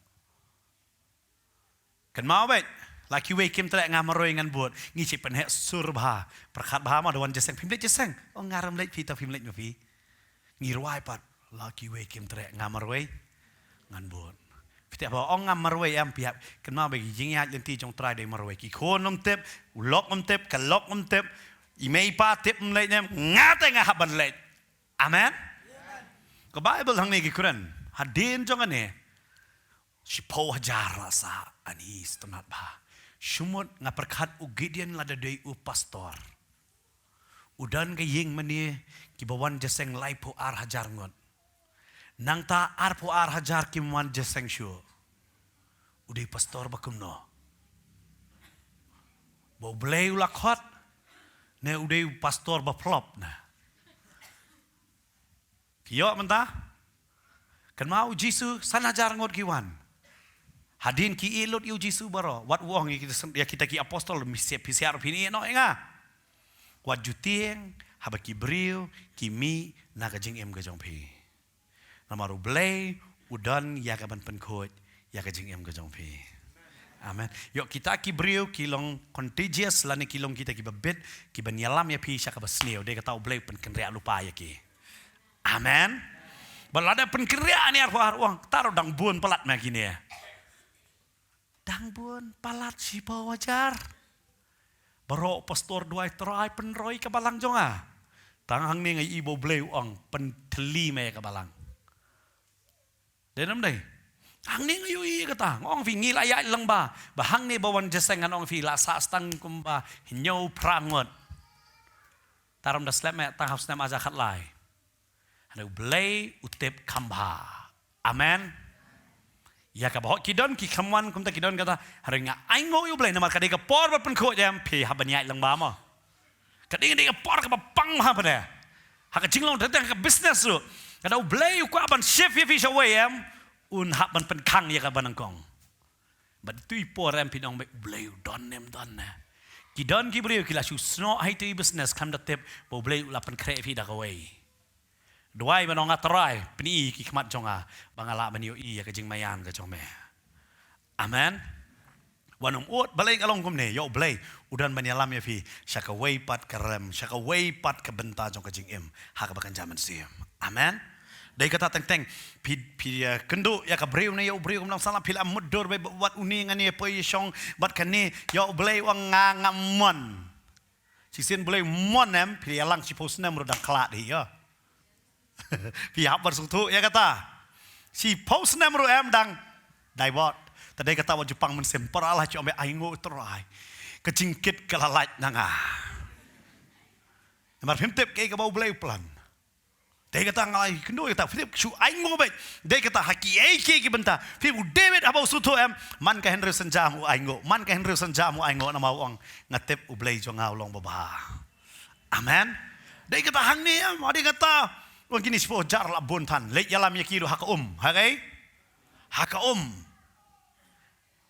Kynmaw beit, la kiwei kim treh, nga marwei ngan bud. Ngi shu pynheh sur bha. Pyrkhat bha ma, da wan jingïaseng, phim leit jingïaseng? Oh, nga rem leit, phi to phim leit ma phi. Ngi rwai pat, la kiwei kim treh, nga marwei ngan bud. Phi tip ba ong nga marwei em, phi hap kynmaw beit, ki jingïaid lynti jong u Trai dei marwei. Ki khun ym tip, u lok ym tip, ka lok ym tip, i mei i pa tip ym leit ne em, nga te nga hap ban leit. Amen. Ka Baibl hangne ki kren, hadien jong kane, shiphew hajar la sah, ani sngewtynnat bha. Shu mut nga pyrkhat u Gideon lada dei u pastor, u don ka ïing mane kiba wan jingïaseng laiphew ar hajar ngut. Nangta arphew ar hajar kim wan jingïaseng shuh. U dei pastor ba kumno? Ba u Blei u la khot, ne u dei u pastor ba flop na? Phi ïoh mynta? Kynmaw u Jisu, san hajar ngut ki wan. Hadien ki ïeh lut ïa u Jisu baroh, wat u ong ïa kita, ïa kita ki apostol, phi sngewthuh, phi sngewthuh, phin ïeh noh ïa nga. Wat ju tieng haba ki briew ki mih na ka jingim ka jong phi. Namar u Blei u don ïa ka ban pynkhuid ïa ka jingim ka jong phi. Amen. Ïoh kita ki briew ki long contagious lane ki long kita kiba bit, kiban ïalam ïa phi sha kaba sniew, dei kata u Blei u pynkynriah lypa ïa ki. Amen. Ba lada pynkynriah ne arphew ar, u ong, kata ruh dang bun palat ma kine. Dang bun palat shiphew hajar. Baroh pastor duwai, Trai pynroi ka balang jong nga. Tang hangne nga ïohi ba u Blei u ong, pynthylli ma ïa ka balang. Dei ne ym dei? Hangne nga ïohi kata, nga ong phi, ngi la ïaid lang ba, ba hangne ba wan jingïaseng, ngan ong phi, la sah tang kumba hynñiew phra ngut. Tang ym da slem eh, tang hap snem hajar khatlai. Hynrei u Blei u tip kham bha. Amen. Ïa kaba hok ki don ki kham wan kumta, ki don kata, hynrei nga ainguh ïa U Blei namar ka dei ka por ban pynkhuid, em, phi hap ban ïaid lang bha mo. Ka dei, ka dei ka por kaba pang bha pat. Ha ka jinglong, tang tang ha ka business ruh, lada U Blei u kwah ban shift ïa phi shawei, em, un hap ban pynkhang ïa kaba nyngkong. Bad tu i por, em, phin ong beit, U Blei u don ne em don ne. Ki don ki briew ki la shu snoh ha itu i business, khlem da tip ba U Blei u la pynkhreh ïa phi da kawei. Duwai ban ong, A Trai, pyni ki khmat jong nga ba nga lah ban ïohi ïa ka jingmaïan ka jong me. Amen. Wat nym ud, balei ka long kumne? Ïa U Blei u don ban ïalam ïa phi sha kawei pat ka rem, sha kawei pat ka bynta jong ka jingim, ha kaba kynja mynsiem. Amen. Dei kata teng teng phi, phi, eh, kynduh ïa ka briew ne ïa u briew kumno, salah phi la mutdur beit, wat une ngan ïa poi ïa shong bad kane, ïa U Blei u ong, nga ngam mon. Shisien Blei mon, em, phi ïalang shiphew snem ruh dang khlad hi, ïa. Phi hap ban sngewthuh ïa kata. Shiphew snem ruh, em, dang dai bot. Te dei kata wat ju pang mynsiem, para lah ju ong beit, ainguh Trai, ka jingkit ka la lait na nga. Namar phim tip kaei kaba U Blei u plan. Dei kata nga la ïakynduh ïa kata, phi tip, shu ainguh beit. Dei kata ha kiei kiei ki bynta. Phi, u David haba u sngewthuh, em, man ka hynriew synjam u ainguh, man ka hynriew synjam u ainguh, namar u ong, nga tip U Blei jong nga u long babha. Amen. Dei kata hangne, em, dei kata. Wan kine shiphew hajar la bun than. Leit ïalam ïa ki ruh ha ka um. Ha kaei? Ha ka um.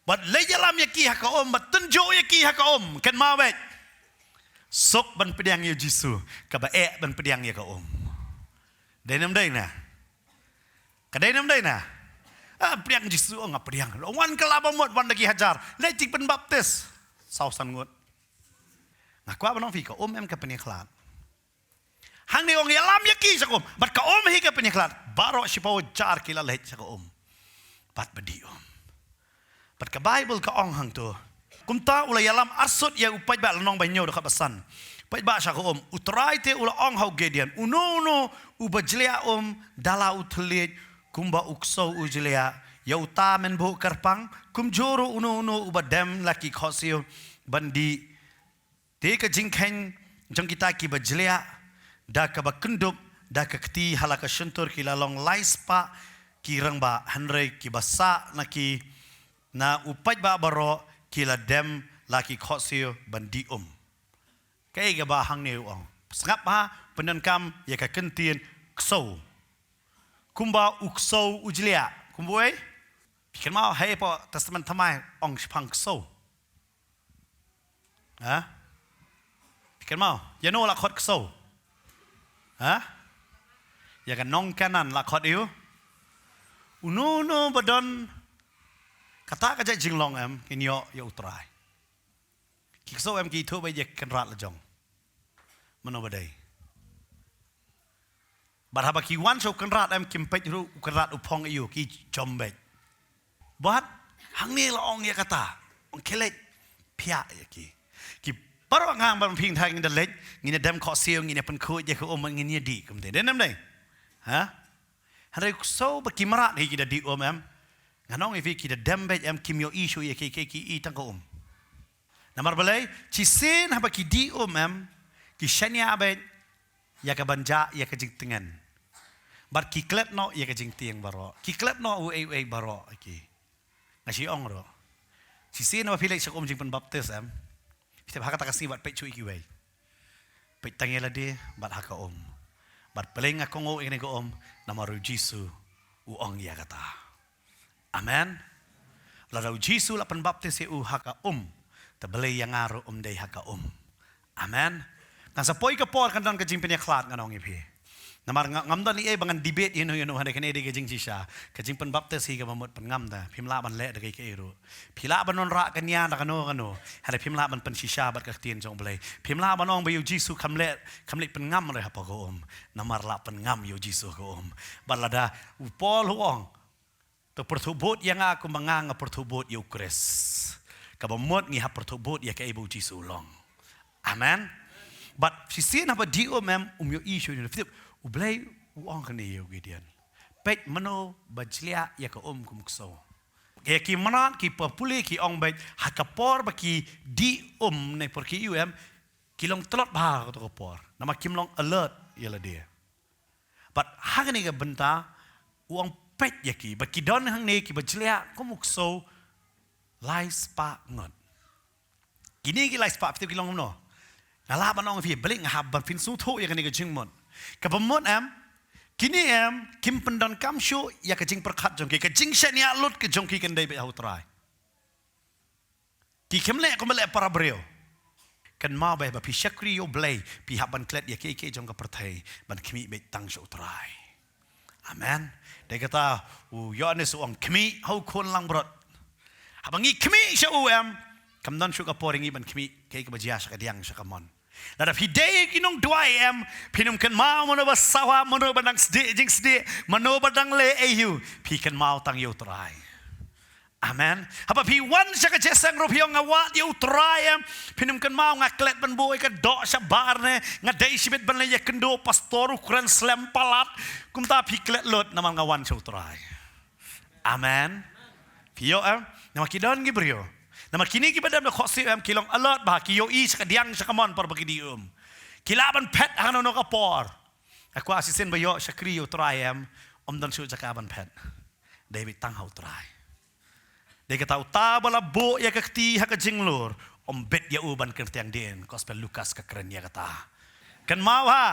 Bad leit ïalam ïa ki ha ka um, bad tynjuh ïa ki ha ka um. Kynmaw beit. Suk ban pdiang ïa U Jisu, kaba eh ban pdiang ïa ka um. Dei ne ym dei na? Ka dei ne ym dei na? Ah, pdiang Jisu, oh, nga pdiang. Wan kylla ba mut, wan da ki hajar. Leit jingpynbaptis. Saw san ngut. Nga kwah ban ong phi, ka um em ka pynïakhlad. Hangne ong ïalam ïa ki sha ka um. Bad ka um hi ka pynïakhlad. Baroh shiphew hajar ki la leit sha ka um. Bad ba dih um. Bad ka Baibl ka ong hangto. Kumta u la ïalam arsut ïa u paidbah, lynnong ba hynñiew dkhot ba san. Paidbah sha ka um. U Trai te u la ong ha u Gideon, uno uno uba jliah um da la u thylliej kumba u ksew u jliah ïa uta mynba u kyrpang, kumjuh ruh uno uno uba dem la ki khohsiew ban dih. Te ka jingkheiñ jong kita kiba jliah da kaba kyndup da ka kti ha la ka shyntur ki la long lai spah ki rangbah, hynrei kiba sah na ki, na u paidbah baroh ki la dem la ki khohsiew ban dih um. Kaei kaba hangne u ong? Sngap ha, pyndonkam ïa ka kyntien ksew. Kumba u ksew u jliah. Kumba ei? Phi kynmaw, haei hapoh Testament Thymmai ong shaphang ksew? Ha? Phi kynmaw, ïano la khot ksew? Ha? Ïa ka nong Kanaan la khot ïa u. Uno uno ba don kata ka jait jinglong em, kin ïoh ïa U Trai. Ki ksew em ki ithuh beit ïa ka kynrad la jong. Mano ba dei? Bad haba ki wan sha u kynrad em, kim peit ruh u kynrad u phong ïa u, ki jom beit. Bad hangne la ong ïa kata, ong khie leit phiah ïa ki. Ki baroh nga bad phi, tang ngin da leit, ngin da dem khohsiew, ngin da pynkhuid ïa ka um, ngin da dih kumta. Dei ne ym dei? Ha? Hynrei u ksew ba ki mrad hi, ki da dih um em. Ngan ong ïa phi, ki da dem beit em, kim ïohi shuh ïa kiei kiei, ki i tang ka um. Namar balei? Shisien haba ki dih um em, ki shaniah beit ïa ka ban jah ïa ka jingtngen. Bad ki klet noh ïa ka jingtieng baroh. Ki klet noh uei uei baroh ki. Nga shu ong ruh, shisien haba phi leit sha ka um jingpynbaptis em, phi tip ha kata ka sngi wat peit shuh ïa kiwei. Peit tang ïa lade bad ha ka um. Bad balei nga kohnguh ïa kane ka um? Namar U Jisu u ong ïa kata. Amen. Lada U Jisu la pynbaptis ïa u ha ka um, te balei ïa nga ruh ym dei ha ka um? Amen. Ngan sa poi ka por kan don ka jingpynïakhlad, ngan ong ïa phi. Namar nga, ngam don ei ei ba ngan debate ïano ïano, hynrei kane dei ka jingshisha. Ka jingpynbaptis hi kaba mut pynngam da. Phim lah ban leh da kaei kaei ruh. Phi lah ban wanrah ka nia da kano kano, hynrei phim lah ban pynshisha bad ka ktien jong U Blei. Phim lah ban ong ba ïa U Jisu kam leh, kam leh pynngam re hapoh ka um. Namar la pynngam ïa U Jisu ha ka um. Bad lada u Paul u ong, to pyrthuh bud ïa nga kumba nga nga pyrthuh bud ïa U Khrist, kaba mut ngi hap pyrthuh bud ïa kaei ba U Jisu u long. Amen. Bad shisien haba dih um em, um ïohi shuh ïa u. Phi tip, U Blei u ong kane ïa u Gideon. Peit mano ba jliah ïa ka um kum ksew. Ïa ki mrad, ki papule ki ong beit ha ka por ba ki dih um ne por ki ïohi em, ki long tlot bha ha kato ka por. Namar kim long alert ïa lade. Bad ha kane ka bynta u ong peit ïa ki, ba ki don hangne kiba jliah kum u ksew lai spah ngut. Kine ki lai spah, phi tip ki long kumno? Nga lah ban ong phi, balei nga hap ban pynsngewthuh ïa kane ka jingmut. Kaba mut em, kine em, kim pyndonkam shuh ïa ka jingpyrkhat jong ki, ka jingshaniah lut ka jong ki kan dei beit ha u Trai. Ki khlem leh kumba leh para briew. Kynmaw ba, ba phi shakri ïa U Blei, phi hap ban klet ïa kiei kiei jong ka pyrthei, ban khmih beit tang sha U Trai. Amen. Dei kata u Ïoannis u ong khmih ha u khun langbrot. Haba ngi khmih sha u em, kam don shuh ka por ïa ngi ban khmih, kaei kaba jia sha kadiang sha kamon. Lada phi dei ki nongduwai em, phin ym kynmaw mano ba sawa, mano ba dang sdieh jingsdieh, mano ba dang leh aïu, phi kynmaw tang ïa U Trai. Amen. Haba phi wan sha ka jingïaseng ruh phi ong nga wad ïa U Trai em. Phin ym kynmaw nga klet ban buh ïa ka doh shabar ne, nga dei shimet ban leit ïakynduh pastor u kren slem palat. Kumta phi klet lut namar nga wan sha U Trai. Amen. Phi ïoh em? Namar ki don ki briew. Namar kine kiba dem da khohsiew em ki long alert bha, ki ïohi sha kadiang sha kamon por ba ki dih um. Ki lah ban phet ha kano kano ka por. Nga kwah shisien ba ïoh shakri ïa U Trai em, ym don shuh jaka ban phet. Dei beit tang ha U Trai. Dei kata uta ba la buh ïa ka kti ha ka jinglur, ym bit ïa u ban kyrteng dien, Gospel Lukas ka kren ïa kata. Kynmaw ha.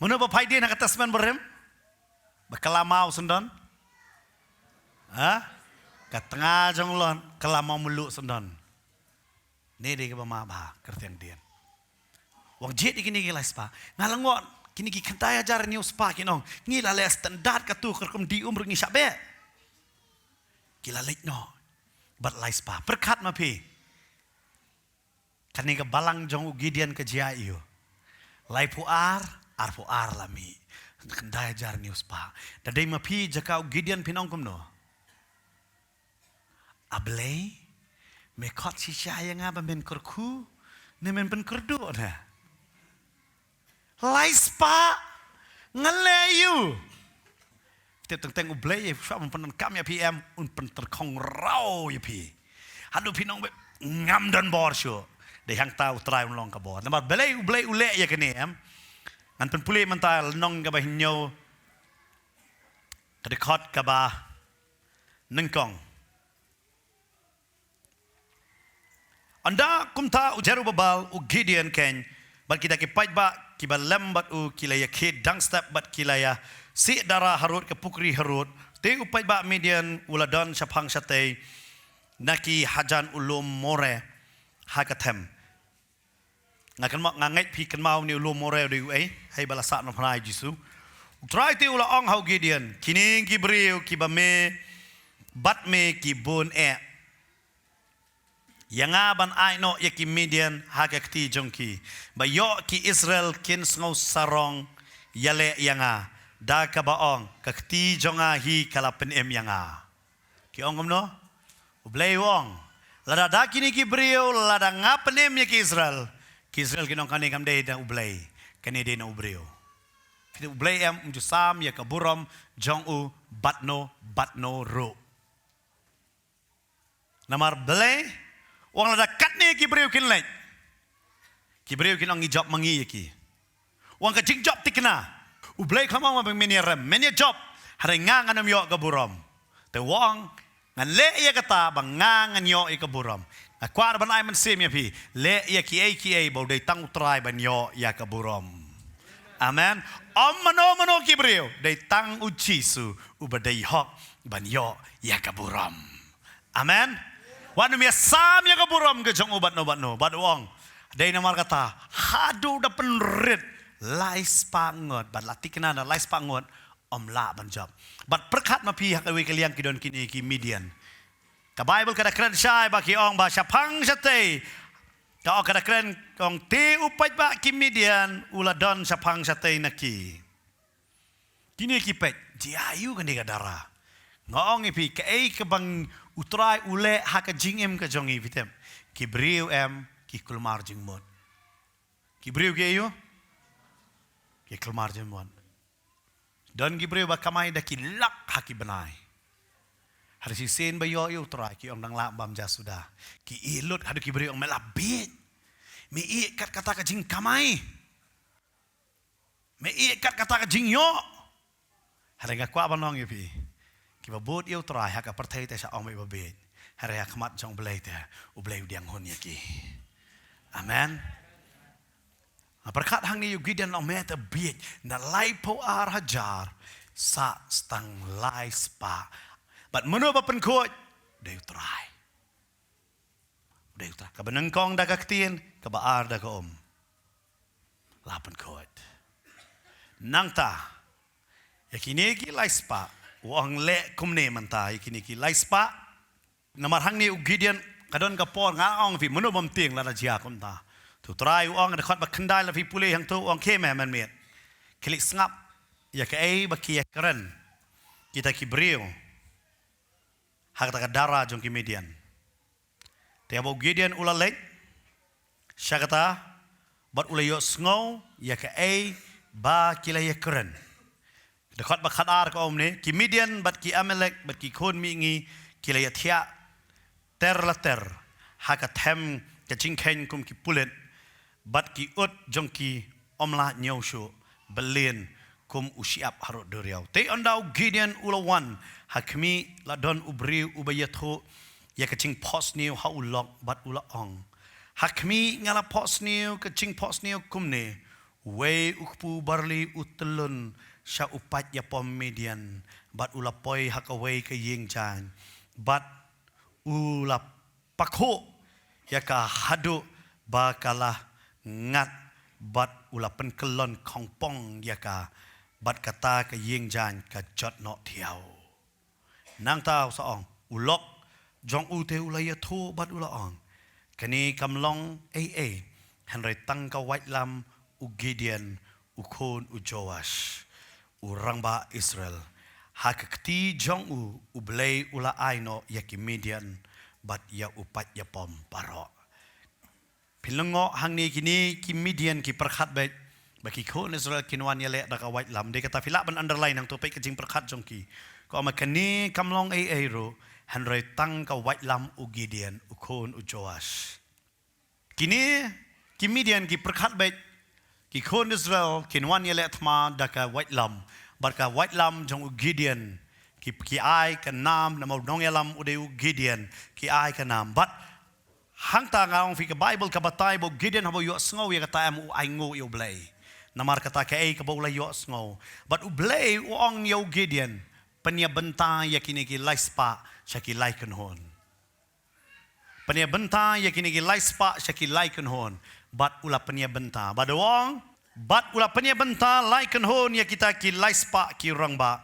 Mano ba phai dien ha ka Testament Barim? Ba kylla maw syndon? Ha? Ka tnga jong u Lot, kylla maw mluh syndon. Ne dei kaba map ha, kyrteng dien. Wan jied ïa kine ki lai spah. Nga la ngon, kine ki khyndai hajar hynñiew spah kin ong. Ngi la leh standard katu, ka rukom dih um ruh ngi shah beh. Ki la leit noh. Bad lai spah. Pyrkhat ma phi. Kane ka balang jong u Gideon ka jia aïu. Laiphew ar, arphew ar la mih. Khyndai hajar hynñiew spah. Da dei ma phi jaka u Gideon phin ong kumno. A Blei, me khot shisha ïa nga ba men kyrkhu, ne men pynkyrduh ne. Lai spah, nga leh aïu. Tip teng teng U Blei, shuwa ban pyndonkam ïa phi em, un pyntyrkhong raw ïa phi. Haduh phin ong ba, ngam don bor shuh. Dei hangta U Trai un long ka bor. Namar balei U Blei u leh ïa kane em. Ngan pynpule mynta lynnong kaba hynñiew. Ka dkhot kaba nyngkong. Ynda kumta u Jerubabal, u Gideon keiñ, bad kita ki paidbah kiba lem bad u ki la ïakhih dang step bad ki la ïasieh dara harud ka pukri Harod. Te u paidbah Midian u la don shaphang shatei na ki hajan u lum More ha ka them. Nga kynmaw, nga ngeit phi kynmaw ne u lum More u dei uei, hei ba la sah na phna ïa u Jisu. U Trai te u la ong ha u Gideon, kine ki briew kiba me bad me ki bun eh ïa nga ban ai noh ïa ki Midian ha ka kti jong ki. Ba ïoh ki Israel kin sngew sarong ïaleh ïa nga. Da kaba ong, ka kti jong nga hi ka la pynim ïa nga. Ki ong kumno? U Blei u ong. Lada da kine ki briew, lada nga pynim ïa ki Israel. Ki Israel kin ong kane kam dei na U Blei. Kane dei na u briew. Phi tip U Blei em um ju sam ïa ka burom jong u bad no, bad no ruh. Namar balei, u ong lada katne ki briew kin leit. Ki briew kin ong ngi jop ma ngi ïa ki. U ong ka jingjop thikna. U Blei khlem ong ba men ïarem, men ïajop. Hynrei nga ngan ym ïoh ka burom. Te u ong, ngan leh ïa kata ba nga ngan ïoh ïa ka burom. Nga kwah ban ai mynsiem ïa phi. Leh ïa kiei kiei ba u dei tang U Trai ban ïoh ïa ka burom. Amen. Ym mano mano ki briew, dei tang U Jisu uba dei hok ban ïoh ïa ka burom. Amen. Wat nym ïasam ïa ka burom ka jong u bad no bad no, bad u ong. Dei namar kata, haduh da pynrit lai spah ngut, bad la thikna na lai spah ngut, ym lah ban jop. Bad pyrkhat ma phi ha kawei ka liang ki don kine ki Midian. Ka Baibl ka da kren shai ba ki ong ba shaphang shatei. Ka ong ka da kren ong te u paidbah ki Midian u la don shaphang shatei na ki. Kine ki peit, jia aïu kane ka dara. Nga ong ïa phi, kaei kaba U Trai u leh ha ka jingim ka jong ngi phi tip. Ki briew em, ki kulmar jingmut. Ki briew ki aïu? Ki kulmar jingmut. Don ki briew ba kamai da ki lak ha ki bnai. Hynrei shisien ba ïoh ïa U Trai ki ong dang lah bam ja suda. Ki ïeh lut haduh ki briew ong me la bieit. Me ïeh kat kata ka jingkamai. Me ïeh kat kata ka jingïoh. Hynrei nga kwah ban ong ïa phi, kiba bud ïa U Trai ha ka pyrthei te shah ong beit ba bieit, hynrei ha khmat jong U Blei te, U Blei u diang hun ïa ki. Amen. Nga pyrkhat hangne ïa u Gideon, long me te bieit, na laiphew ar hajar sah tang lai spah. Bad mano ba pynkhuid? Dei U Trai. Dei U Trai. Kaba nyngkong da ka ktien, kaba ar da ka um. La pynkhuid. Nangta, ïa kine ki lai spah, u ong leh kumne mynta ïa kine ki lai spah. Namar hangne u Gideon, ka don ka por, nga ong phi, mano bym tieng lada jia kumta. To U Trai u ong, da khot ba khyndai lada phi pule hangto, u ong khie me mynmiet. Khie leit sngap ïa kaei ba ki ïakren kita ki briew ha kata ka dara jong ki Midian. Te haba u Gideon u la leit sha kata, bad u la ïohsngew ïa kaei ba ki la ïakren. Dkhot ba khatar ka ong kumne, ki Midian bad ki Amalek bad ki khun mihngi ki la ïathiah ter la ter ha ka them ka jingkheiñ kum ki pulit, bad ki ut jong ki ym lah ñiew shuh, bylliñ kum u shyiap harud duriaw. Te ynda u Gideon u la wan, ha khmih la don u briew uba ïathuh ïa ka jingphohsniew ha u lok bad u la ong, ha khmih nga la phohsniew ka jingphohsniew kumne, uwei u kpu barli u tyllun sha u paidïapom Midian, bad u la poi ha kawei ka ïing jaiñ, bad u la pakhuh ïa ka haduh ba ka la ngat, bad u la pynkyllon khongpong ïa ka, bad kata ka ïing jaiñ ka jot noh thiaw. Nangta u sa ong, u lok jong u te u la ïathuh bad u la ong, kane kam long ei ei, hynrei tang ka waitlam u Gideon, u khun u Joash, u rangbah Israel. Ha ka kti jong u, U Blei u la ai noh ïa ki Midian bad ïa u paidïapom baroh. Phin lyngngoh hangne kine ki Midian ki pyrkhat beit ba ki khun Israel kin wan ïaleh da ka waitlam. Dei kata phi lah ban underline hangto, peit ka jingpyrkhat jong ki. Ka ong ma kane kam long ei ei ruh, hynrei tang ka waitlam u Gideon, u khun u Joash. Kine ki Midian ki pyrkhat beit ki khun Israel kin wan ïaleh thma da ka waitlam. Bad ka waitlam jong u Gideon, ki, ki ai ka nam, namar u nongïalam u dei u Gideon, ki ai ka nam. Bad hangta nga ong phi, ka Baibl ka batai ba u Gideon haba u ïohsngew ïa kata, em, u ainguh ïa U Blei. Namar kata kaei kaba u la ïohsngew. Bad U Blei u ong ïa u Gideon, pynïabynta ïa kine ki lai spah sha ki lai kynhun. Pynïabynta ïa kine ki lai spah sha ki lai kynhun. Bad u la pynïabynta. Bad u ong, bad u la pynïabynta lai kynhun ïa kita ki lai spah ki rangbah.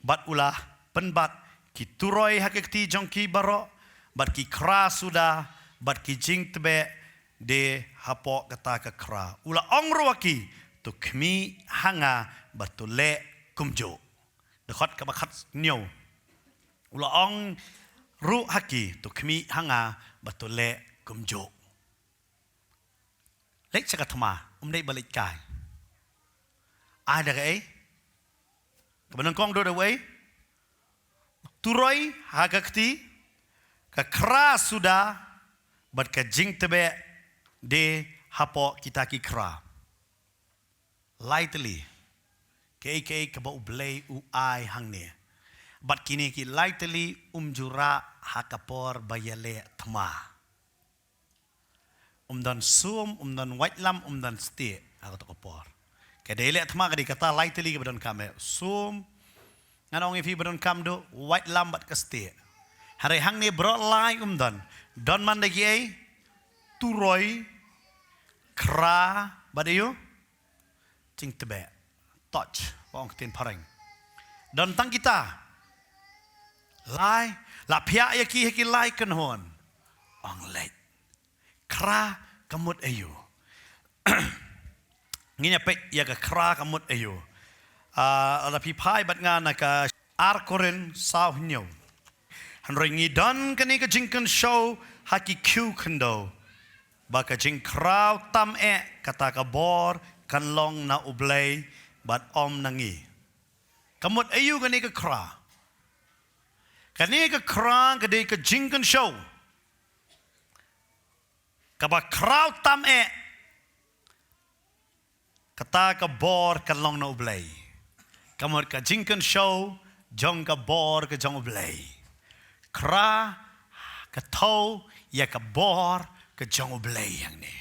Bad u la pynbat ki turoi ha ka kti jong ki baroh, bad ki khra suda, bad ki jingtbeh de hapoh kata ka khra. U la ong ruh ha ki, to khmih ha nga bad to leh kumjuh. Dkhot kaba khathynñiew. U la ong ruh ha ki, to khmih ha nga bad to leh kumjuh. Leit sha ka thma, ym dei ba leit kai. Ai da kaei? Kaba nyngkong, doh da uei? Turoi ha ka kti, ka khra suda, bad ka jingtbeh de hapoh kita ki khra. Lai tylli. Kaei kaei kaba U Blei u ai hangne. Bad kine ki lai tylli ym ju rah ha ka por ba ïaleh thma. Ym don sum, ym don waitlam, ym don stieh ha kato ka por. Ka dei leh thma ka dei kata lai tylli kaba donkam, eh, sum, ngan ong ïa phi, ba donkam duh waitlam bad ka stieh. Hynrei hangne baroh lai ym don. Don man da kiei? Turoi, khra, bad aïu? Jingtbeh. Toch, ba ong ktien phareng. Don tang kita lai, la phiah ïa ki ha ki lai kynhun. Ong leit. Khra ka mut aïu? Ngin ïa peit ïa ka khra ka mut aïu. Ah, lada phi phai bad nga na ka ar Korinth saw hynñiew. Hynrei ngi don kane ka jingkynshew ha ki khiew khyndew, ba ka jingkhraw tam eh kata ka bor kan long na U Blei bad ym na ngi. Ka mut aïu kane ka khra? Kane ka khra ka dei ka jingkynshew kaba khraw tam eh, kata ka bor kan long na U Blei. Ka mut ka jingkynshew jong ka bor ka jong U Blei. Khra ka thew ïa ka bor ka jong U Blei hangne.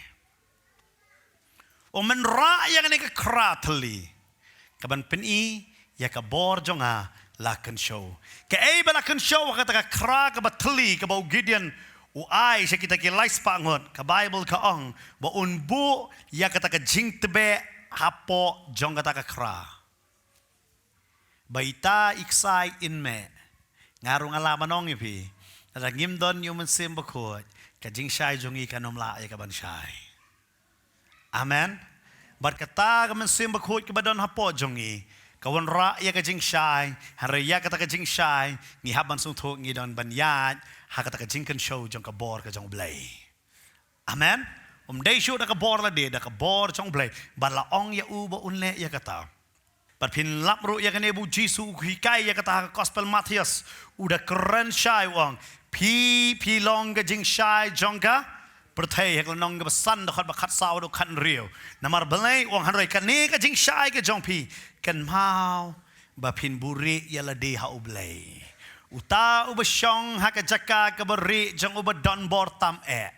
U men rah ïa kane ka khra thylli, ka ban pyni ïa ka bor jong nga la kynshew. Kaei ba la kynshew ha kata ka khra kaba thylli kaba u Gideon u ai sha kita ki lai spah ngut? Ka Baibl ka ong ba un buh ïa kata ka jingtbeh hapoh jong kata ka khra. Ba ita i ksai in meh. Nga ruh nga lah ban ong ïa phi, lada ngim don ïa u Mynsiem Bakhuid, ka jingshai jong ngi kan ym lah ïa ka ban shai. Amen. Bad kata ka Mynsiem Bakhuid kaba don hapoh jong ngi, ka wanrah ïa ka jingshai. Hynrei ïa kata ka jingshai ngi hap ban sngewthuh ngi don ban ïaid ha kata ka jingkynshew jong ka bor ka jong U Blei. Amen. Um dei shuh da ka bor lade, da ka bor jong U Blei. Bad la ong ïa u ba un leh ïa kata. Bad phin lap ruh ïa kane ba u Jisu u hikai ïa kata ha ka Gospel Mathaios. U da kren shai u ong, phi, phi long ka jingshai jong ka pyrthei, ha ka lynnong kaba san, dkhot ba khatsaw haduh khathynriew. Namar balei? U ong, hynrei kane ka jingshai ka jong phi, kynmaw ba phin buhrieh ïa lade ha U Blei, uta uba shong ha ka jaka kaba rieh jong uba don bor tam eh.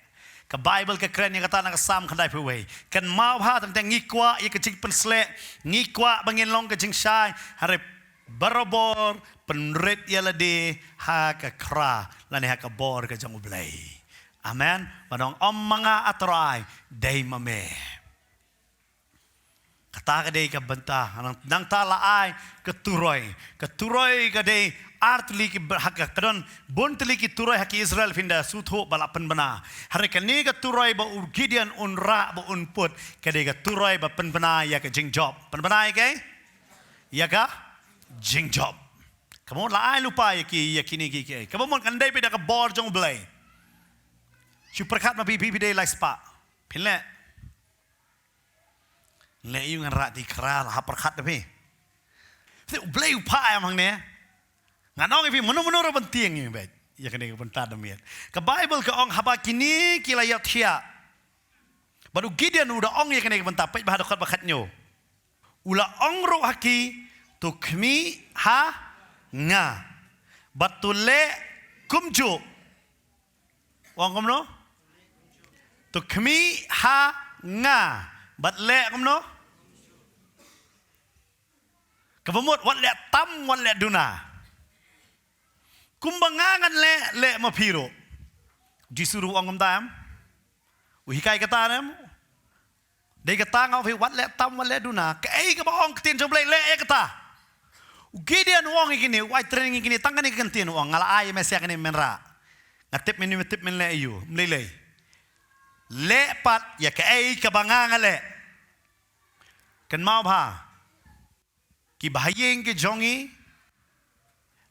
Ka Baibl ka kren ïa kata na ka Salm khyndaiphew wei. Kynmaw bha, tang tang ngi kwah ïa ka jingpynsleh, ngi kwah ba ngin long ka jingshai, hynrei barabor pynrit ïa lade ha ka khra lane ha ka bor ka jong U Blei. Amen. Ban ong, ym ma nga A Trai, dei ma me. Kata ka dei ka bynta, nang, nangta la ai ka turoi. Ka turoi ka dei ar tylli ki ba-, ha ka, ka don bun tylli ki turoi ha ki Israel, phin da sngewthuh ba la pynbna. Hynrei kane ka turoi ba u Gideon un rah ba un put, ka dei ka turoi ba pynbna ïa ka jingjop. Pynbna ïa kaei? Ïa ka jingjop. Ka mut la ai lypa ïa ki, ïa kine ki, ki. Kaba mut kan dei phi da ka bor jong U Blei. Shu pyrkhat ma phi, phi, phi dei lai spah. Phin leh. Leh ïa u ngan rah ti khra la hap pyrkhat da phi. Phi U Blei u phah em hangne. Ngan ong ïa phi mano mano ruh ban tieng ïa u bad ïa kane ka bynta da miet. Ka Baibl ka ong haba kine ki la ïohthiah, bad u Gideon u da ong ïa kane ka bynta, peit bha dkhot ba khathynñiew. U la ong ruh ha ki, to khmih ha nga bad to leh kumjuh. Ong kumno? To khmih ha nga bad leh kumno? Kaba mut wat leh tam, wat leh duna. Kumba nga ngan leh, leh ma phi ruh. Jisu ruh ong kumta em? U hikai kata em? Dei kata nga ong phi wat leh tam, wat leh duna. Kaei kaba ong ka ktien jong U Blei, leh ïa kata. U Gideon u ong ïa kine, u ai training ïa kine, tang kane ka ktien u ong, nga la ai ïa me sha kane men rah. Nga tip mynne, tip men leh ïa u, ym lei lei. Leh pat ïa kaei kaba nga nga leh. Kynmaw bha. Ki bahaïing ki jong ngi,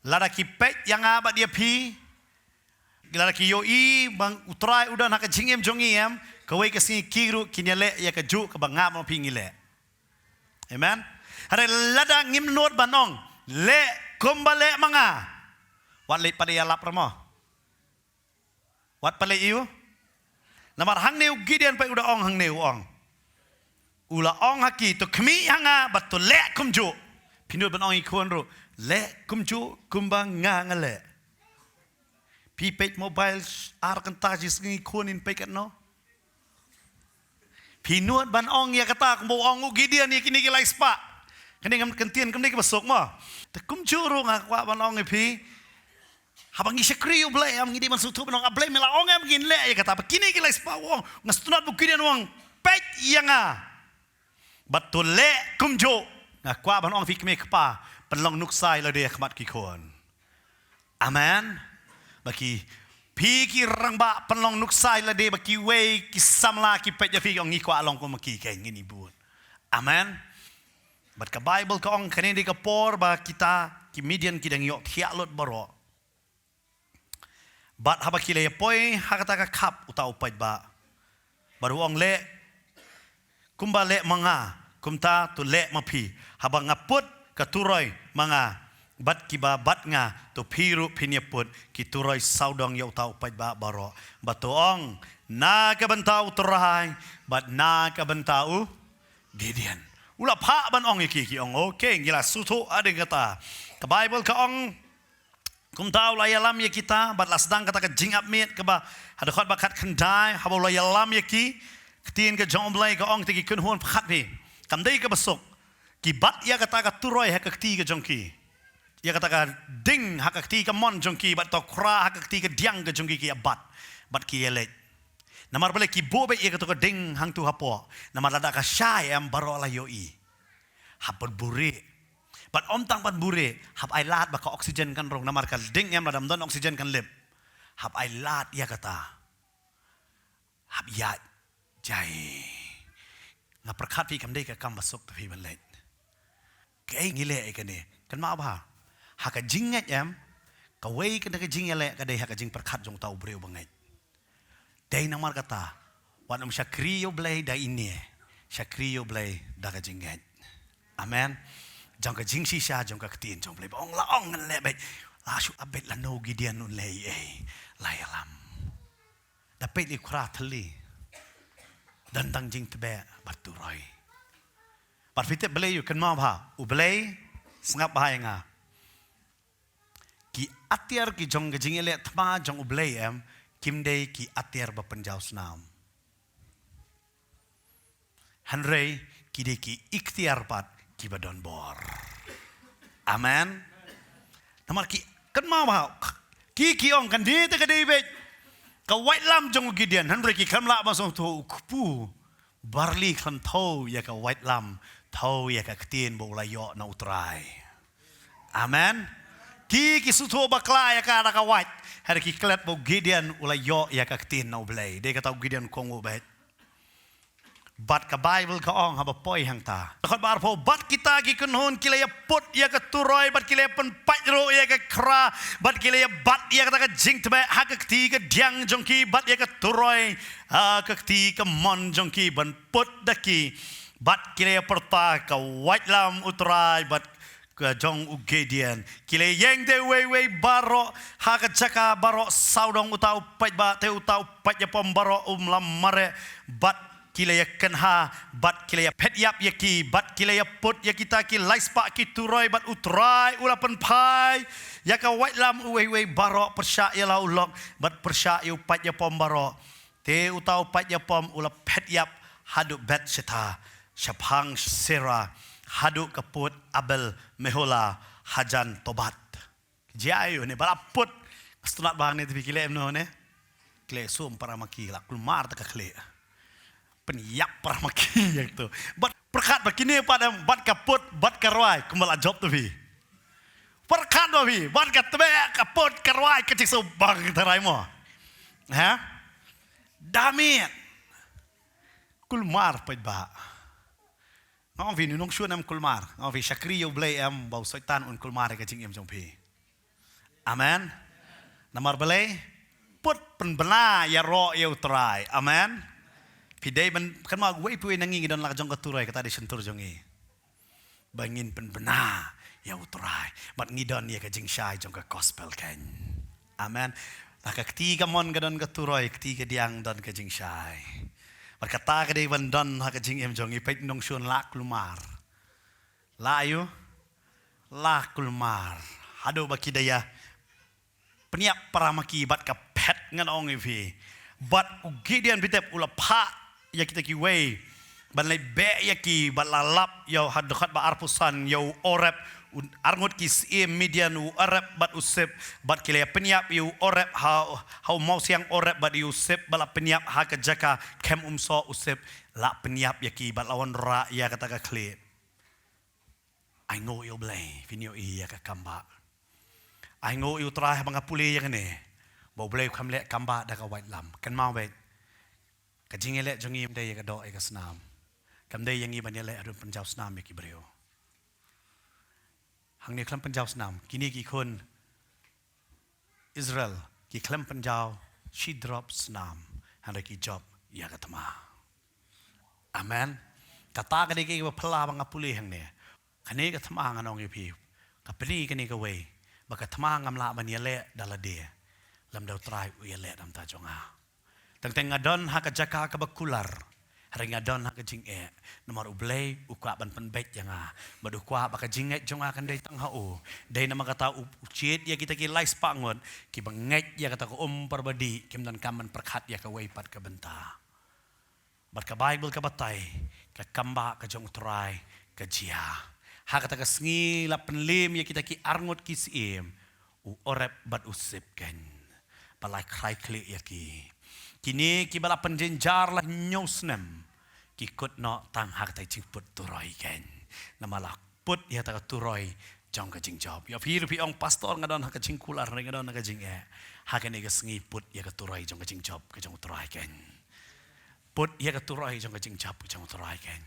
lada ki peit ïa nga bad ïa phi, lada ki ïohi ba U Trai u don ha ka jingim jong ngi em, kawei ka sngi ki ruh kin ïaleh ïa kajuh kaba nga bad phi ngi leh. Amen. Hynrei lada ngim nud ban ong, leh kumba leh ma nga, wat leit pat ïalap re mo. Wat pynleit ïa u. Namar hangne u Gideon peit u da ong hangne u ong. U la ong ha ki, to khmih ha nga bad to leh kumjuh. Phi nud ban ong ïa ki khun ruh, leh kumjuh kumba nga nga leh. Phi peit mobile ar kynta shi sngi, khun in peit katno? Phi nud ban ong ïa kata kumba u ong u Gideon ïa kine ki lai spah? Kane kam ktien kam dei kaba suk mo. Te kumjuh ruh nga kwah ban ong ïa phi, haba ngi shakri U Blei em, ngi dei ban sngewthuh ban ong, A Blei, me la ong em ngin leh ïa kata. Ba kine ki lai spah u ong, nga sngewtynnat ba u Gideon u ong, peit ïa nga bad to leh kumjuh. Nga kwah ban ong phi kmie kpa, pynlong nuksa ïa lade ha khmat ki khun. Amen. Ba ki, phi ki rangbah pynlong nuksa ïa lade ba kiwei ki samla ki peit ïa phi, ong ngi kwah long kum ma ki, keiñ ngin ïa bud. Amen. Bad ka Baibl ka ong kane dei ka por ba kita ki Midian ki dang ïohthiah lut baroh. Bad haba ki la ïa poi ha kata ka khap, uta u paidbah, bad u ong, leh kumba leh ma nga, kumta to leh ma phi. Haba nga put ka turoi ma nga bad kiba bad nga, to phi ruh phin ïa put ki turoi sawdong ïa uta u paidbah baroh. Bad to ong, na ka bynta U Trai bad na ka bynta u Gideon. U la phah ban ong ïa ki, ki ong, okay, ngi la sngewthuh hadien kata. Ka Baibl ka ong, kumta u la ïalam ïa kita, bad la sdang kata ka jingap miet kaba, ha dkhot ba khatkhyndai, haba u la ïalam ïa ki, ka ktien ka jong U Blei ka ong, te ki kynhun pyrkhat hi. Kam dei kaba suk. Ki bat ïa kata ka turoi ha ka kti ka jong ki. Ïa kata ka ding ha ka kti kamon jong ki, bad to khra ha ka kti kadiang ka jong ki ki ïa bat. Bad ki ïa leit. Namar balei ki buh beit ïa kato ka ding hangto hapoh. Namar lada ka shai em baroh la ïohi. Hap ban buhrieh. Bad ym tang ban buhrieh, hap ai lad ba ka oxygen kan rung. Namar ka ding em lada ym don oxygen kan lip. Hap ai lad ïa kata. Hap ïaid jai. Nga pyrkhat phi kam dei ka kam ba suk ta phi ban leit. Kaei ngi leh ïa kane. Kynmaw bha. Ha ka jingngeit em. Kawei ka na ka jingïaleh ka dei ha ka jingpyrkhat jong uta u briew ba ngeit. Dei namar kata. Wat ym shakri ïa U Blei da ine. Shakri ïa U Blei da ka jingngeit. Amen. Jong ka jingshisha, jong ka ktien jong U Blei. Ba ong la ong ngan leh beit. La shu ap beit lano u Gideon un leh ei. La ïalam. Da peit ïa u khra thylli. Don tang jingtbeh bad turoi. Bad phi tip balei ïoh, kynmaw bha. U Blei, sngap bha ïa nga. Ki atiar ki jong ka jingïaleh thma jong U Blei em, kim dei ki atiar ba pynjaw snam. Hynrei ki dei ki iktiar pat kiba don bor. Amen. Namar ki, kynmaw bha. Ki, ki ong kan dei te ka dei beit. Ka waitlam jong u Gideon, hynrei ki khlem lah ban sngewthuh u kpu. Barli khlem thew ïa ka waitlam, thew ïa ka ktien ba u la ïoh na U Trai. Amen. Ki, ki sngewthuh bakla ïa ka da ka wait. Hynrei ki klet ba u Gideon u la ïoh ïa ka ktien na U Blei. Dei kata u Gideon kohnguh beit. Bad ka Baibl ka ong haba poi hangta. Dkhot ba arphew, bad kita ki kynhun ki la ïa put ïa ka turoi, bad ki la ïa pynpait ruh ïa ka khra, bad ki la ïa bat ïa kata ka jingtbeh ha ka kti kadiang jong ki, bad ïa ka turoi ha ka kti kamon jong ki ban put da ki, bad ki la ïa pyrta ka waitlam U Trai bad ka jong u Gideon. Ki la ïeng te uwei uwei baroh ha ka jaka baroh sawdong, uta u paidbah te uta u paid ïapom baroh um la mareh, bad ki la ïa kynha, bad ki la ïa phet ïap ïa ki, bad ki la ïa put ïa kita ki laispah ki turoi, bad U Trai u la pynphai ïa ka waitlam uwei uwei baroh pyrshah ïa la u lok, bad pyrshah ïa u paid ïapom baroh. Te uta u paid ïapom u la phet ïap haduh Beth-shitta, shaphang Sera, haduh ka pud Abel-meholah hajan Tobbath. Jia ïa une ba la put. Sngewtynnat ba hangne te phi, ki leh kumno ne? Ki leh sum para ma ki, la kulmar ta ka khlieh. Pynïap para ma ki ïa kito. Bad pyrkhat ba kine pat em, bad ka pud, bad ka rwai, kumba la jop te phi. Pyrkhat ba phi, bad ka tbeh, ka pud, ka rwai, ka jingsngewbang tharai mo. Ha? Damit. Kulmar paidbah. Nga ong phi, une u nongshun em kulmar. Nga ong phi, shakri ïa U Blei em, ba u Soitan un kulmar ïa ka jingim jong phi. Amen. Namar balei? Put, pynbna ïaroh ïa U Trai. Amen. Phi dei ban, kynmaw, uwei pa uwei na ngi ngi don la ka jong ka turoi, kata dei shyntur jong ngi. Ba ngin pynbna ïa U Trai. Bad ngi don ïa ka jingshai jong ka gospel keiñ. Amen. La ka kti kamon ka don ka turoi, kti kadiang don ka jingshai. Bad kata ka dei ban don ha ka jingim jong ngi, peit u nongshun la kulmar. La ïoh? La kulmar. Haduh ba ki da ïa pynïap para ma ki bad ka phet, ngan ong ïa phi. Bad u Gideon, phi tip, u la phah ïa kita kiwei ban leit beh ïa ki, bad la lap ïa u, ha dkhot ba arphew san, ïa u Oreb, u arngut ki syiem Midian, u Oreb bad u Zeeb, bad ki la ïa pynïap ïa u Oreb ha, ha u mawsiang Oreb bad ïa u Zeeb ba la pynïap ha ka jaka khem umsoh u Zeeb, la pynïap ïa ki bad la wanrah ïa kata ka khlieh. Ainguh ïa U Blei, phin ïohi ïa ka kam ba. Ainguh ïa U Trai haba nga pule ïa kane. Ba U Blei u kham leh kam ba da ka waitlam. Kynmaw beit. Ka jingïaleh jong ngi ym dei ïa ka doh ïa ka snam. Kam dei ïa ngi ban ïaleh haduh pynjaw snam ïa ki briew. Hangne khlem pynjaw snam. Kine ki khun Israel, ki khlem pynjaw shi drop snam, hynrei ki jop ïa ka thma. Amen. Kata ka dei kaba phylla ba nga pule hangne. Kane ka thma ngan ong ïa phi. Ka pyni kane kawei. Ba ka thma ngam lah ban ïaleh da lade. Lymda U Trai u ïaleh da bynta jong nga. Teng teng nga don ha ka jaka kaba kular. Hynrei nga don ha ka jingeh, namar U Blei u kwah ban pynbeit ïa nga. Bad u kwah ba ka jingngeit jong nga kan dei tang ha u. Dei namar kata u, u jied ïa kita ki lai spah ngut kiba ngeit ïa kata ka um para badiah, kim donkam ban pyrkhat ïa kawei pat ka bynta. Bad ka Baibl ka batai, ka kam ba ka jong U Trai ka jia. Ha kata ka sngi la pynlem ïa kita ki arngut ki syiem, u Oreb bad u Zeeb kein. Ba la khrai khlieh ïa ki. Kine kiba la pynjynjar la hynñiew snem, ki kut noh tang ha kata ka jingput turoi kein. Namar la put ïa kata ka turoi jong ka jingjop. Ïa phi ruh phi ong, "Pastor, nga don ha ka jingkular, nga don ha ka jingeh." Ha kane ka sngi put ïa ka turoi jong ka jingjop ka jong U Trai kein. Put ïa ka turoi jong ka jingjop ka jong U Trai kein.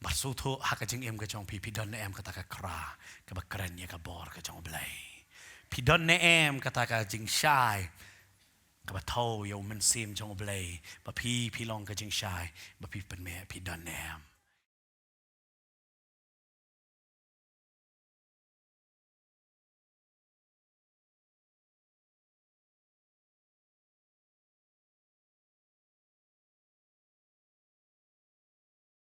Bad sngewthuh ha ka jingim ka jong phi, phi don ne em kata ka kra kaba kren ïa ka bor ka jong U Blei? Phi don ne em kata ka jingshai kaba thew ïa U Mynsiem jong U Blei, ba phi, phi long ka jingshai, ba phi pynmih, phi don ne em?